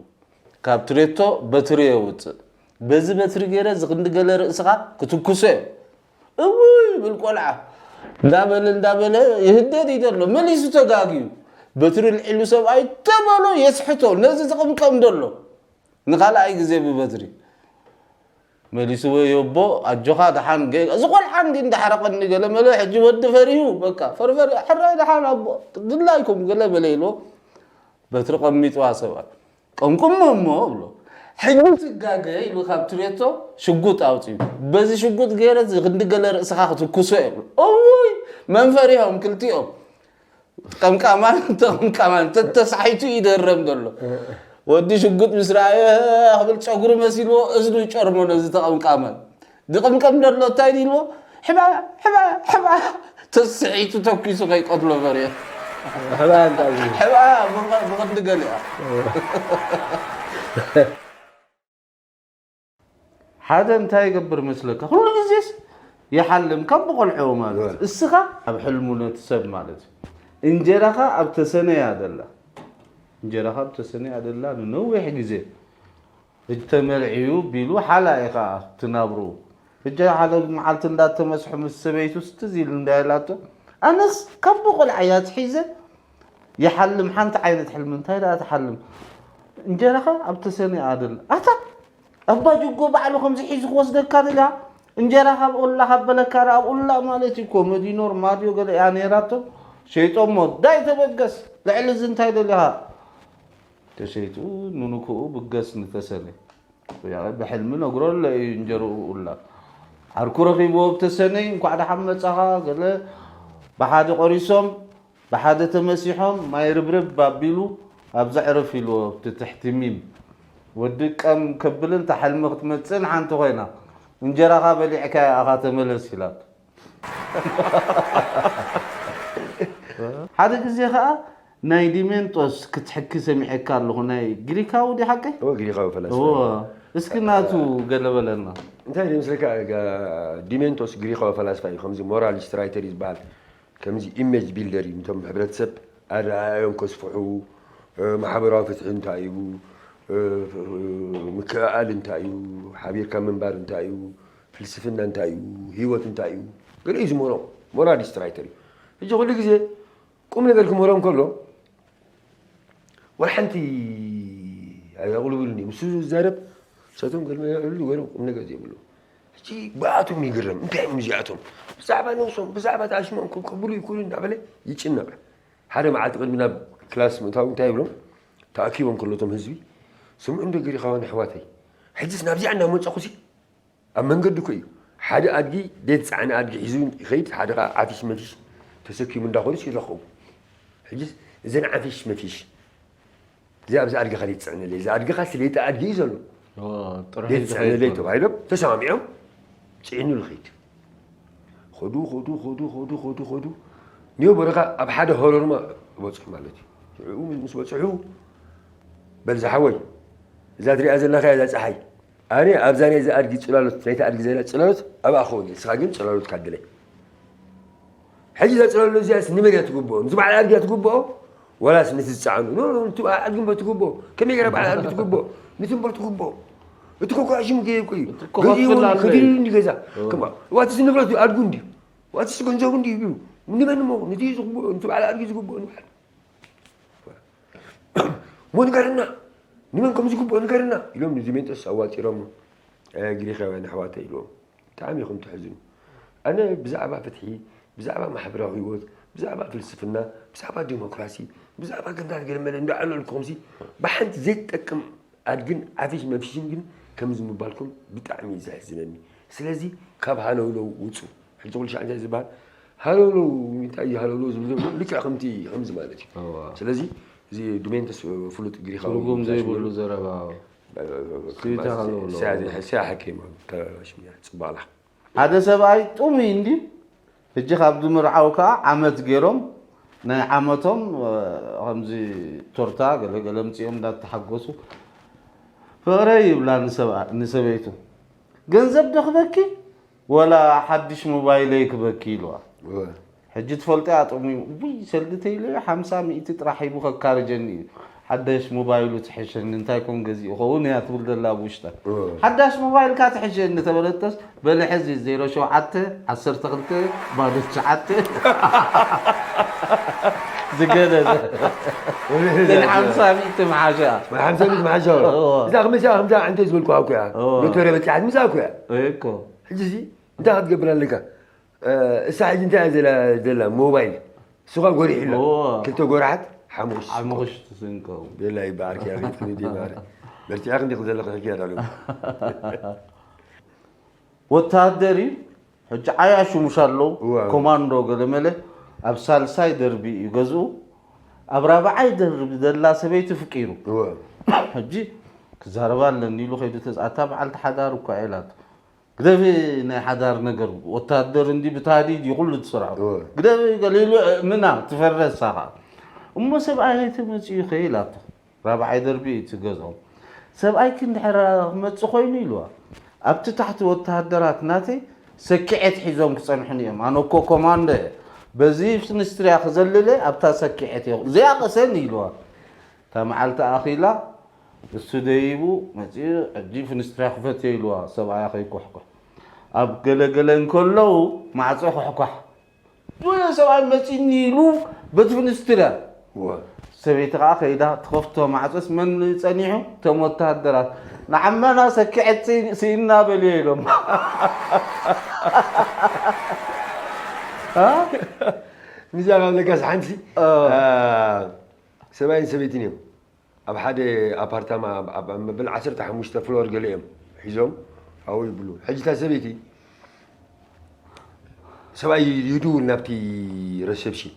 ካብ ትሬቶ በትሪ የውፅእ። "በዚ በትሪ ገይረ ዝኽንዲ ገለ ርእስኻ ክትኩሶ እየ።" "እውይ" ይብል ቆልዓ። እንዳበለ እንዳበለ ይህደድ እዩ ዘሎ። መሊሱ ተጋግዩ። በትሪ ልዒሉ ሰብኣይ ተበሎ የስሕቶ። ነዚ ዝቕምቀም ዘሎ ንኻልኣይ ግዜ ብበትሪ መሊሱ፣ "ወይ ኣቦ ኣጆኻ ደሓን ገ-፣ እዚ ቆልዓ እንዲ እንዳሓረቐኒ" ገለ መለ። ሕጂ ወዲ ፈሪሁ በቃ ፈርፈር፣ "ሕራይ ደሓን ኣቦ፣ ድላይኩም" ገለ መለ ኢልዎ። በትሪ ቀሚጥዋ ሰብኣይ። "ቀምቅሞ እሞ" ብሎ። "ሕጂ ትጋገ" ኢሉ ካብ ትሬቶ ሽጉጥ ኣውፂኡ። "በዚ ሽጉጥ ገይረ እዚ ክንዲ ገለ ርእስኻ ክትኩሶ" እየ ብሎ። እውይ መን ፈሪሆም ክልቲኦም። ቀምቃማን ተቐምቃማን ተተሳሒቱ ይደረም ዘሎ። ወዲ ሽጉጥ ምስ ረኣየ ክብል ጨጉሪ መሲልዎ እዝኑ ይጨርሞ ነዚ ተቐምቃማን። ዝቕምቀም ዘሎ እንታይ ኢልዎ? "ሕባ፣ ሕባ፣ ሕባ!" ተስሒቱ ተኪሱ ከይቀትሎ ፈሪሑ። ሕባ እንታይ እዩ? ሕባ ብኸ-፣ ብኸንዲ ገሊኣ። ሓደ እንታይ ይገብር መስለካ? ኩሉ ግዜስ ይሓልም፣ ከም ብቆልዕዎ ማለት እዩ። እስኻ ኣብ ሕልሙ ነቲ ሰብ ማለት እዩ። እንጀራኻ ኣብ ተሰነያ ደላ። እንጀራኻ ኣብ ተሰነያ ደላ ንነዊሕ ግዜ። ሕጂ ተመርዕዩ ቢሉ ሓላ ኢኻ ትናብሩ። ሕጂ ሓደ መዓልቲ እንዳተመስሑ ምስ ሰበይቱ ስትዝ ኢሉ እንዳይላቶ፣ ኣነስ ካብ ቆልዓ እያ ትሒዘ ይሓልም ሓንቲ ዓይነት ሕልሚ። እንታይ ደኣ ትሓልም? እንጀራኻ ኣብ ተሰነ ኣደል። ኣታ ኣባ ጅጎ ባዕሉ ከምዚ ሒዙ ክወስደካ ደልያ? እንጀራ ካብ ኦላ ካብ በለካ ደኣ ኣብ ኦላ ማለት እዩ። ኮመዲ ኖርማድዮ ገለ እያ ነይራቶ። ሸይጦሞ። ዳይ ተበገስ። ልዕሊ እዚ እንታይ ደሊኻ? ተሸይጡ ንንኩኡ ብገስ ንተሰነ። ያው ብሕልሚ ነግሮ ኣሎ እዩ እንጀርኡ ኡላ። ዓርኩ ረኺብዎ ብተሰነይ፣ "እንኳዕ ደሓን መጻኻ" ገለ ብሓደ ቆሪሶም፣ ብሓደ ተመሲሖም፣ ማይ ርብርብ ኣቢሉ፣ ኣብዛ ዕረፍ ኢልዎ ኣብቲ ትሕቲ ሚም። ወዲ ቀም ከብልን እታ ሕልሚ ክትመጽእን ሓንቲ ኮይና፣ እንጀራኻ በሊዕካ ኣኻ ተመለስ ኢላቶ። ሓደ ግዜ ኸኣ ናይ ዲሜንጦስ ክትሕኪ ሰሚዐካ ኣለኹ። ናይ ግሪካዊ ዲ ሓቀይ? እወ፣ ግሪኻዊ ፈላስፋ እዎ። እዩ። እስኪ ናቱ ገለ በለና። እንታይ ድዩ ምስለካ? ዲሜንቶስ ግሪኻዊ ፈላስፋ እዩ። ከምዚ ሞራሊስት ራይተር እዩ ዝበሃል። ከምዚ ኢሜጅ ቢልደር እዩ። ነቶም ሕብረተሰብ ኣረኣእዮም ከስፍሑ፣ ማሕበራዊ ፍትሒ እንታይ እዩ፣ ምክእኣል እንታይ እዩ፣ ሓቢርካ ምንባር እንታይ እዩ፣ ፍልስፍና እንታይ እዩ፣ ህይወት እንታይ እዩ፣ ገለ እዩ ዝምህሮም። ሞራሊስት ራይተር እዩ። ሕጂ ኩሉ ግዜ ቁም ነገር ክምህሮም ከሎ ወላ ሓንቲ ኣየቕልብሉን እዩ። ምስ ዝዛረብ ሰቶም ገልመ የዕሉ ገይሮም ቁም ነገር ዘይብሉ። ሕጂ ብኣቶም ይግረም። እንታይ እዮም እዚኣቶም? ብዛዕባ ነብሶም፣ ብዛዕባ ተኣሽሞም ክብሉ ይክእሉ እናበለ ይጭነቕ። ሓደ መዓልቲ ቅድሚ ናብ ክላስ ምእታው እንታይ ይብሎም? ተኣኪቦም ከለቶም ህዝቢ፣ ስምዑ እንዶ ግሪኻውያን ኣሕዋተይ፣ ሕጅስ ናብዚኣ እናመፀኹሲ ኣብ መንገዲ እኮ እዩ። ሓደ ኣድጊ ደት ፃዕነ ኣድጊ ሒዙ ይኸይድ፣ ሓደ ከዓ ዓፊሽ መፊሽ ተሰኪሙ እንዳኸዱስ ይረኸቡ። ሕጅስ እዘን ዓፊሽ መፊሽ እዚ ኣብዚ ኣድጊኻ ደት ፅዕነለይ፣ እዚ ኣድጊኻ ስለይቲ ኣድጊ እዩ ዘሎ። ደት ፅዕነለይ ተባሂሎም ተሰማሚዖም ፅዒኑ ልኸይድ። ኸዱ ኸዱ ኸዱ ኸዱ ኸዱ ኸዱ ኒዮ በረኻ ኣብ ሓደ ሆረርማ በፅሑ ማለት እዩ። ሽዑ ምስ በፅሑ በል ዝሓወይ እዛ ትሪኣ ዘለኻ እዛ ፀሓይ ኣነ ኣብዛ ናይ እዚ ኣድጊ ፅላሎት ናይቲ ኣድጊ ዘላ ፅላሎት ኣብኣ ክኸውን እየ። ንስኻ ግን ፅላሎት ካድለይ ሕጂ እዛ ፅላሎት እዚኣስ ንመን እያ ትግብኦ? ንዚ በዓል ኣድጊ እያ ትግብኦ ወላስ ነቲ ዝፀዓኑ? ኖ ኖ፣ ነቲ በዓል ኣድጊ እምበር ትግብኦ። ከመይ ገይራ በዓል ኣድጊ ትግብኦ? ነቲ እምበር ትግብኦ። እቲ ኮኮ ሽሙ ከየብቁ እዩ። ገዚእዎ ከፊላ ኣሎ እዩ። ከዲሉ እንዲ ገዛ። እዋ እቲ ንብረት እዩ ኣድጉ እንዲ። እዋ እቲ ገንዘቡ እንዲ እዩ። ንመን እሞ? ነቲ ዝግብኦ፣ ነቲ በዓል ኣድጊ ዝግብኦ ንበዓል እሞ ንገርና፣ ንመን ከም ዝግብኦ ንገርና ኢሎም ንዲሜንጦስ ኣዋፂሮም ግሪኻውያን ኣሕዋተ ኢልዎም። ብጣዕሚ ኢኹም ትሕዝኑ። ኣነ ብዛዕባ ፍትሒ፣ ብዛዕባ ማሕበራዊ ህይወት፣ ብዛዕባ ፍልስፍና፣ ብዛዕባ ዲሞክራሲ፣ ብዛዕባ ገንዳት ገለመለ እንዳዕለልኩኹምሲ ብሓንቲ ዘይትጠቅም ኣድግን ዓፊሽ መፍሽን ግን ከምዚ ምባልኩም ብጣዕሚ እዩ ዘሕዝነኒ። ስለዚ ካብ ሃለውለው ውፁ። ሕጂ ኩሉ ሻዕ እንታይ ዝበሃል ሃለውለው እንታይ እዩ ሃለውለው ዝብል ዘሎ ልክዕ ከምቲ ከምዚ ማለት እዩ። ስለዚ እዚ ዱሜንተስ ፍሉጥ ግሪኻዊ ትርጉም ዘይብሉ ዘረባ ስያ ሓኪም ተሽሚያ ፅባላ ሓደ ሰብኣይ ጡሙይ እንዲ ሕጂ ካብ ዝምርዓው ከዓ ዓመት ገይሮም ናይ ዓመቶም ከምዚ ቶርታ ገለገለ ምፅኦም እንዳተሓጎሱ ፍቕረይ ይብላ ንሰበይቱ ገንዘብ ደኽበኪ ወላ ሓድሽ ሞባይለይ ክበኪ ኢልዋ ሕጂ ትፈልጦ ኣጥቕሙ ውይ ሰልዲ ተይለ ሓምሳ ሚእቲ ጥራሕ ሂቡ ከካርጀኒ እዩ ሓዳሽ ሞባይሉ ትሕሸኒ እንታይ ኮን ገዚኡ ኸውን እያ ትብል ዘላ ኣብ ውሽጣ ሓዳሽ ሞባይልካ ትሕሸኒ ተበለተስ በለ ሕዚ ዜሮ ሸውዓተ ዓሰርተ ክልተ ባዶ ትሽዓተ ዝገደደ ሓምሳ ሚእቲ መሓሻ ሓምሳ ሚእቲ መሓሻ እዛ ክመሲኣ ከምዛ ዕንተ ዝበልኩ ኣኩያ ሎተሪ በፂሓት ምዛ ኣኩያ እኮ ሕጂ እንታይ ክትገብር ኣለካ እሳ ሕጂ እንታይ እያ ዘላ ሞባይል እሱ ከዓ ጎሪሑ ኣሎ ክልተ ጎራሓት ሓሙሽ ሓሙሽ ትስንቀው ቤላ ይበዓልክ ያቤት ክንዲ ማረ በርቲዕክ እንዲክ ዘለክ ሕጂ ያዳሉ ወታደር እዩ ሕጂ ዓያሹ ሙሽ ኣለዉ ኮማንዶ ገለመለ ኣብ ሳልሳይ ደርቢ እዩ ገዝኡ ኣብ ራብዓይ ደርቢ ዘላ ሰበይቲ ፍቂሩ ሕጂ ክዛረባ ኣለኒ ኢሉ ከይዱ ተዝ ኣታ በዓልቲ ሓዳር እኳ ኢላቶ ግደፊ ናይ ሓዳር ነገር ወታደር እንዲ ብታህዲድ እዩ ኩሉ ትስርዖ ግደፊ ገለ ኢሉ እምና ትፈረሳ ከዓ እሞ ሰብኣይ ተመፅኡ ከ ኢላቶ ራብዓይ ደርቢ እዩ እቲ ገዝኦም ሰብኣይኪ እንድሕር ክመፅእ ኮይኑ ኢልዋ ኣብቲ ታሕቲ ወተሃደራት ናተይ ሰኪዐት ሒዞም ክፀንሑኒ እዮም ኣነ እኮ ኮማንዶ እየ በዚ ፍንስትርያ ክዘልለ ኣብታ ሰኪዐት እየ ዘይኣቐሰኒ ኢልዋ እታ መዓልቲ ኣኺላ እሱ ደይቡ መፂኡ ሕጂ ፍንስትርያ ክፈትዮ ኢልዋ ሰብኣያ ከይኩሕኩሕ ኣብ ገለገለ እንከለዉ ማዕፆ ኩሕኳሕ ዙርያ ሰብኣይ መፂኒ ኢሉ በቲ ፍንስትርያ ሰበይቲ ከዓ ከይዳ ትኸፍቶ ማዕፆስ መን ጸኒሑ እቶም ወተሃደራት ንዓመና ሰኪዐት ስኢና በልዮ ኢሎም ንዛ ካብ ለጋስ ሓንቲ ሰብኣይን ሰበይትን እዮም ኣብ ሓደ ኣፓርታማ ኣብ መበል ዓሰርተ ሓሙሽተ ፍሎር ገለ እዮም ሒዞም ኣብኡ ይብሉ። ሕጂ እታ ሰበይቲ ሰብኣይ ይድውል ናብቲ ረሰፕሽን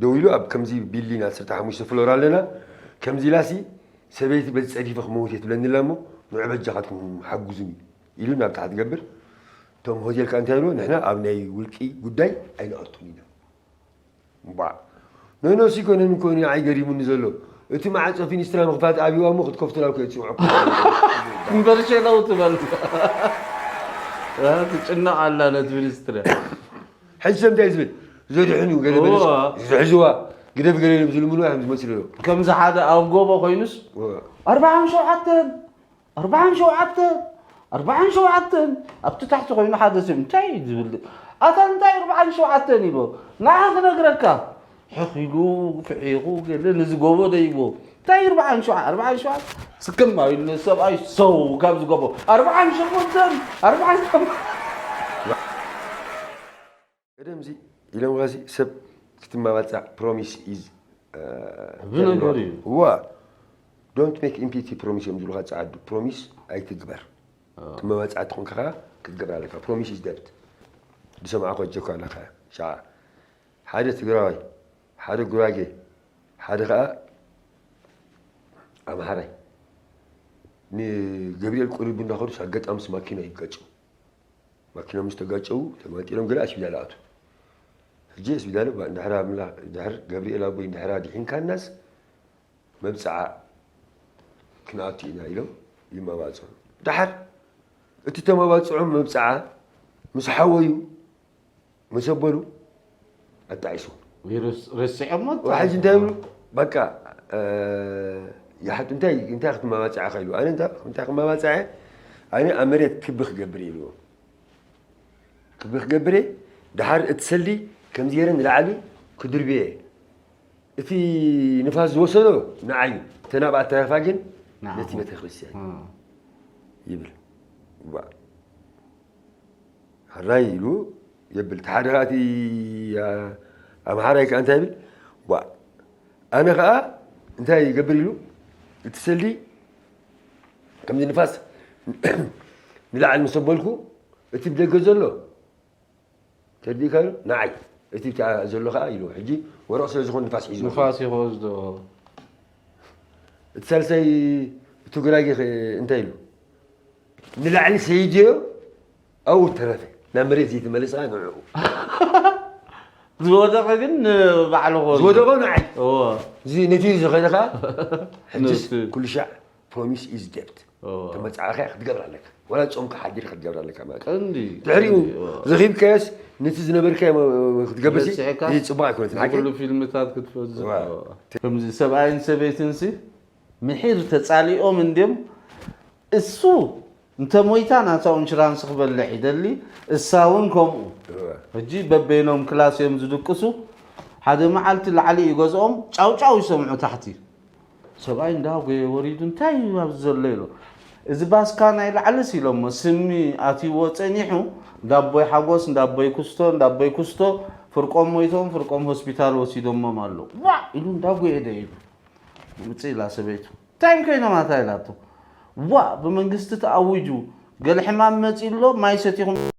ደው ኢሉ ኣብ ከምዚ ቢልዲን ዓሰርተ ሓሙሽተ ፍሎር ኣለና ከምዚ ኢላሲ ሰበይቲ በዚ ጸዲፈ ክመውት እየ ትብለኒ ኣላ እሞ፣ ንዑ በጃኻትኩም ሓግዙኒ ኢሉ ናብ ታሕቲ ገብር። እቶም ሆቴል ከኣ እንታይ ይብሉ? ንሕና ኣብ ናይ ውልቂ ጉዳይ ኣይንኣቱን ኢና። እምባዕ። ኖኖ፣ ሲ ኮነን እኮ ንዓይ ገሪሙኒ ዘሎ። እቲ ማዕጾ ፊኒስትራ ምኽፋት ኣብይዋ እሞ ክትከፍቱላ እኮ እየ ዝጽውዐኩም። እምበር ሸለው ትበል። ትጭነቕ ኣላ ነቲ ሚኒስትሪ። ሕጂ ሰብ እንታይ ዝብል? ዘድሕኑ ገለ በለስ እዋ። ዝሕዝዋ ግደፍ ገለ ኢሎም ዝልምንዋ እዮም ዝመስሉ። ከምዚ ሓደ ኣብ ጎቦ ኮይኑስ እዋ። ኣርባዓን ሸውዓተን ኣርባዓን ሸውዓተን ኣርባዓን ሸውዓተን ኣብቲ ታሕቲ ኮይኑ ሓደ ሰብ እንታይ እዩ ዝብል ኣታ እንታይ ኣርባዓን ሸውዓተን ይቦ ንዓ ክነግረካ ሕኺሉ ፍሒቑ ገለ ነዚ ጎቦ ደይቦ እንታይ ኣርባዓን ሸውዓተን ኣርባዓን ሸውዓተን ስክም ኣቢሉ ሰብኣይ ሰው ካብ ዝጎቦ ኣርባዓን ሸሞንተን ኣርባዓን ሸሞንተን ቀደምዚ ኢሎም ኸዚ ሰብ ክትመባጻዕ ፕሮሚስ ኢዝ ብነገር እዩ እዋ don't make empty promise እዮም ዝብሉኻ ጸዓዱ። ፕሮሚስ ኣይትግበር። ትመባጻዕ ትኾንካ ኸዓ ክትገብር ኣለካ። ፕሮሚስ ኢዝ ደብት። ዝሰማዕኮ ጀኳ ኣለካ። ሻዓ ሓደ ትግራዋይ፣ ሓደ ጉራጌ፣ ሓደ ኸዓ ኣምሓራይ ንገብርኤል ቁሪቡ እንዳኸዱስ ኣጋጣምስ ማኪና ይጋጨው። ማኪና ምስ ተጋጨው ተማጢሮም ገለ ኣስቢዳል ኣቱ። ሕጂ ኣስቢዳል ባ እንድሕር ኣምላ እንድሕር ገብርኤል ኣቦይ እንድሕር ኣድሒንካናስ መብፅዓ ክንኣቱ ኢና ኢሎም ይመባፅዑ። ደሓር እቲ ተመባፅዖም መብፅዓ ምስ ሓወዩ ምስ ኣበሉ ኣጣዒስዎም። ረሲዖሞ ሕጂ እንታይ ይብሉ? በቃ ይሓት እንታይ እንታይ ክትመባፅዓ ከይሉ ኣነ እንታይ እንታይ ክመባፅዐ ኣነ ኣብ መሬት ክቢ ክገብር ኢልዎ ክቢ ክገብር እየ። ደሓር እቲ ሰልዲ ከምዚ ገይረ ንላዕሊ ክድርብየ እቲ ንፋስ ዝወሰዶ ንዓዩ እተን ኣብኣ ተረፋ ግን ነቲ ቤተክርስትያን ይብል። ሕራይ ኢሉ የብል። እቲ ሓደ ኸኣ እቲ ኣምሓራይ ከኣ እንታይ ይብል? ዋ ኣነ ኸኣ እንታይ ይገብር ኢሉ እቲ ሰልዲ ከምዚ ንፋስ ንላዕሊ ምስ ኣበልኩ እቲ ብደገ ዘሎ ተርዲእካ ኢሉ ንዓይ እቲ ብታ ዘሎ ኸኣ ኢሉ ሕጂ ወረቕ ስለ ዝኾነ ንፋስ ሒዝዎ ንፋስ ይኸወዝዶ እቲ ሳልሳይ እቲ ጉራጌ እንታይ ኢሉ ንላዕሊ ሰይድዮ ኣብኡ ተረፈ ናብ መሬት ዘይተመለሰ ኸኣ ንዕኡ ዝወደቐ ግን ባዕሉ ኾ ዝወደቐ ንዓይ እዎ እዚ ነቲ ዝኸደ ኸኣ ሕጅስ ነቲ- ኩሉ ሻዕ ፕሮሚስ ኢዝ ደብት ተመጻዕኻ ክትገብር ኣለካ ወላ ጾምካ ሓዲር ክትገብር ኣለካ ማለት እዩ። ቀንዲ ድሕሪኡ ቀንዲ፣ እዎ። ዘኺብካዮስ ነቲ ዝነበርካዮ ክትገብርሲ ረሲዕካ እዚ ጽቡቕ ኣይኮነትን ሓቂ ንኩሉ ፊልምታት ክትፈዝዝ እዋ። ከምዚ ሰብኣይን ሰበይትን ሲ ምሒር ተጻሊኦም እንድዮም እሱ እንተ ሞይታ ናታ ኢንሹራንስ ክበልዕ ይደሊ እሳ እውን ከምኡ እዋ። ሕጂ በበይኖም ክላስ እዮም ዝድቅሱ ሓደ መዓልቲ ላዕሊ እዩ ገዝኦም ጫውጫው ይሰምዑ ታሕቲ ሰብኣይ እንዳ ጎየ ወሪዱ እንታይ እዩ ኣብዚ ዘሎ ኢሎ እዚ ባስካ ናይ ላዕልስ ኢሎሞ ስሚ ኣትይዎ ጸኒሑ እንዳቦይ ሓጎስ እንዳቦይ ኩስቶ እንዳቦይ ኩስቶ ፍርቆም ሞይቶም ፍርቆም ሆስፒታል ወሲዶሞም ኣሎ ዋዕ ኢሉ እንዳጎየ ደ ኢሉ ምጽእ ኢላ ሰበይቱ እንታይ ኮይኖም ኣታ ኢላቶ ዋዕ ብመንግስቲ ተኣዊጁ ገለ ሕማም መጺ ኣሎ ማይ ሰቲኹም